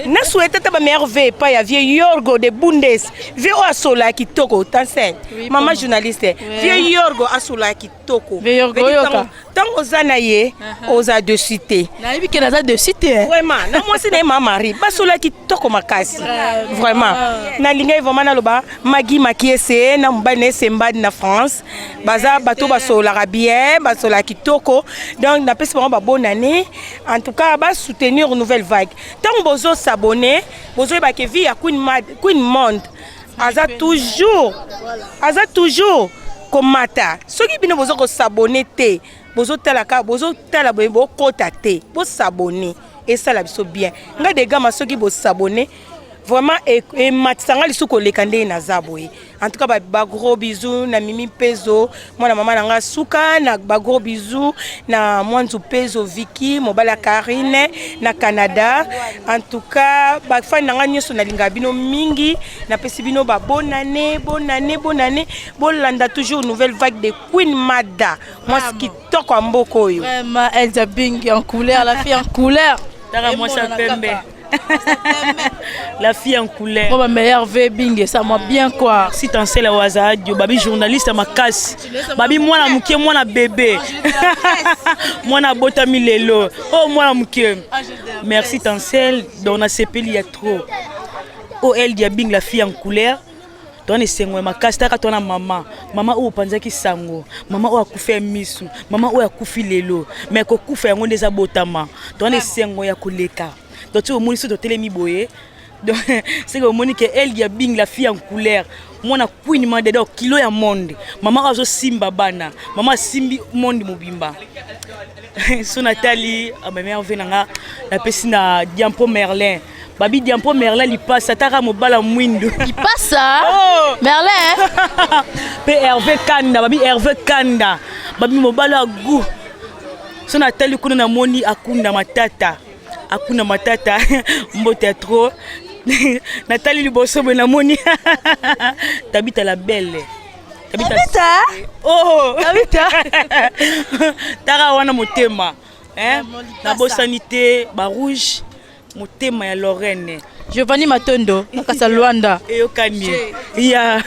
Na souhaite ata ba meilleur V epai ya vieux Yorgo de Bundes. Vieux oyo asololaka kitoko Tancel. Mama journaliste. Vieux Yorgo asololaka kitoko. Vieux Yorgo Veut dire oyoka. Ntango oza na ye oza dessus te. Nayebi ke naza dessus te. Vraiment na mwasi na ye ma Marie basololaka kitoko makasi. Vraiment nalingaki vraiment naloba Maggie Makiese na mobali na ye Sembadi na France baza bato basololaka bien, basololaka kitoko. Donc napesi bango ba bonne année. En tout cas ba soutenir nouvelle vague. Ntango bozo s'abonner, bozoyeba ke vie ya Queen Mad, Queen Monde aza toujours, aza toujours komata. Soki bino bozo ko s'abonner te, bozotala kaka, bozotala boye, bokota te, bosabonner esala biso bien. Nga de gama soki bosabonner vraiment ematisa nga lisusu koleka ndenge naza boye. En tout cas ba gros bisous na Mimi Pezo, mwana mama na nga suka, na ba gros bisous na Mwanzu Pezo Vicky, mobali ya Karine na Canada. En tout cas ba fan na nga nyonso nalinga bino mingi, napesi bino ba bonne année, bonne année, bonne année. Bolanda toujours nouvelle vague de Queen Mada, mwasi kitoko ya mboka oyo. Vraiment Elsa Bing en couleur, la fille en couleur. Tara mwasi ya pembe. La fille en couleur. Moi, ma meilleure V Bing, ça m'a bien quoi. Si Tancel Wazadio, babi journaliste makasi. Babi mwana muke, mwana bébé. Mwana botami lelo. Oh mwana muke. Merci Tancel, donc na sepeli ya trop. Oh El Diabing la fille en couleur. Toi ne sengo makasi taka toi na mama. Mama oyo panzaki sango, mama oyo akufi ya misu, mama oyo akufi lelo. Mais ko kufa yango ndeza botama. Toi ne sengo ya koleka. Donc tu omoni so totelemi boye. Donc c'est que omoni que El Diabing la fille en couleur. Mwana Queen Mada donc kilo ya monde. Mama azo simba bana. Mama simbi monde mobimba. So Nathalie, ah, ma mère vient nga na pesi na Diampo Merlin. Babi Diampo Merlin lipasa taka mobala mwindu. Lipasa? Oh. Merlin. Pe Hervé Kanda, babi Hervé Kanda. Babi mobala goût. So Nathalie kuna na moni akunda matata. Akunda matata mbote ya trop. Nathalie liboso boye na moni. Tabita la belle. Tabita. Tabita? Oh. Tabita. Tara wana motema. Hein? Nabosani te ba rouge motema ya Lorraine. Giovanni Matondo na kasa Luanda. Eyokani. Ya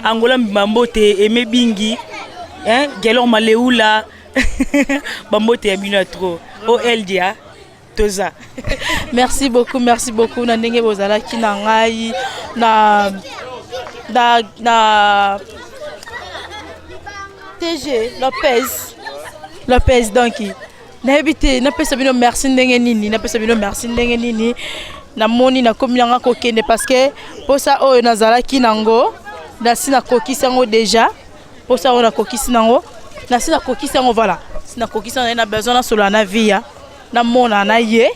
Angola mbambote aimé bingi. Hein? Gelor Maleula. Bambote ya bino ya trop. O Eldia. Toza. Merci beaucoup, merci beaucoup na ndenge bozalaki na ngai na na na TG Lopez. Lopez donc nayebi te napesa bino merci ndenge nini, napesa bino merci ndenge nini. Namoni nakomi nanga kokende parce que posa oyo nazalaki nango nasi nakokisi yango déjà. Posa oyo nakokisi nango nasi nakokisi yango, voilà. Si nakokisi yango, na besoin nasolola na vie ya namona na ye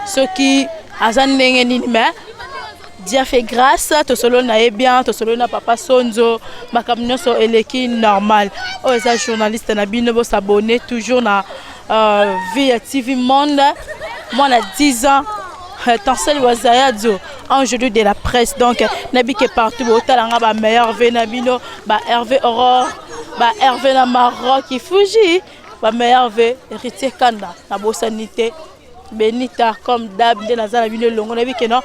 soki aza ndenge nini, mais Dieu fait grâce, tosololi na ye bien, tosololi na papa Sonzo, makambo nyonso eleki normal. Oyo eza journaliste na bino, bosabonner toujours na Vie ya TV Monde. Mwana 10 ans, Tancel Wazayadzo, Angelu de la presse. Donc nabike partout botalanga ba meilleur V na bino, ba Hervé Aurore, ba Hervé na Maroc, Fuji, ba meilleur V Héritier Kanda, na bosanité Benita comme d'hab nde naza na bino elongo, nabike non.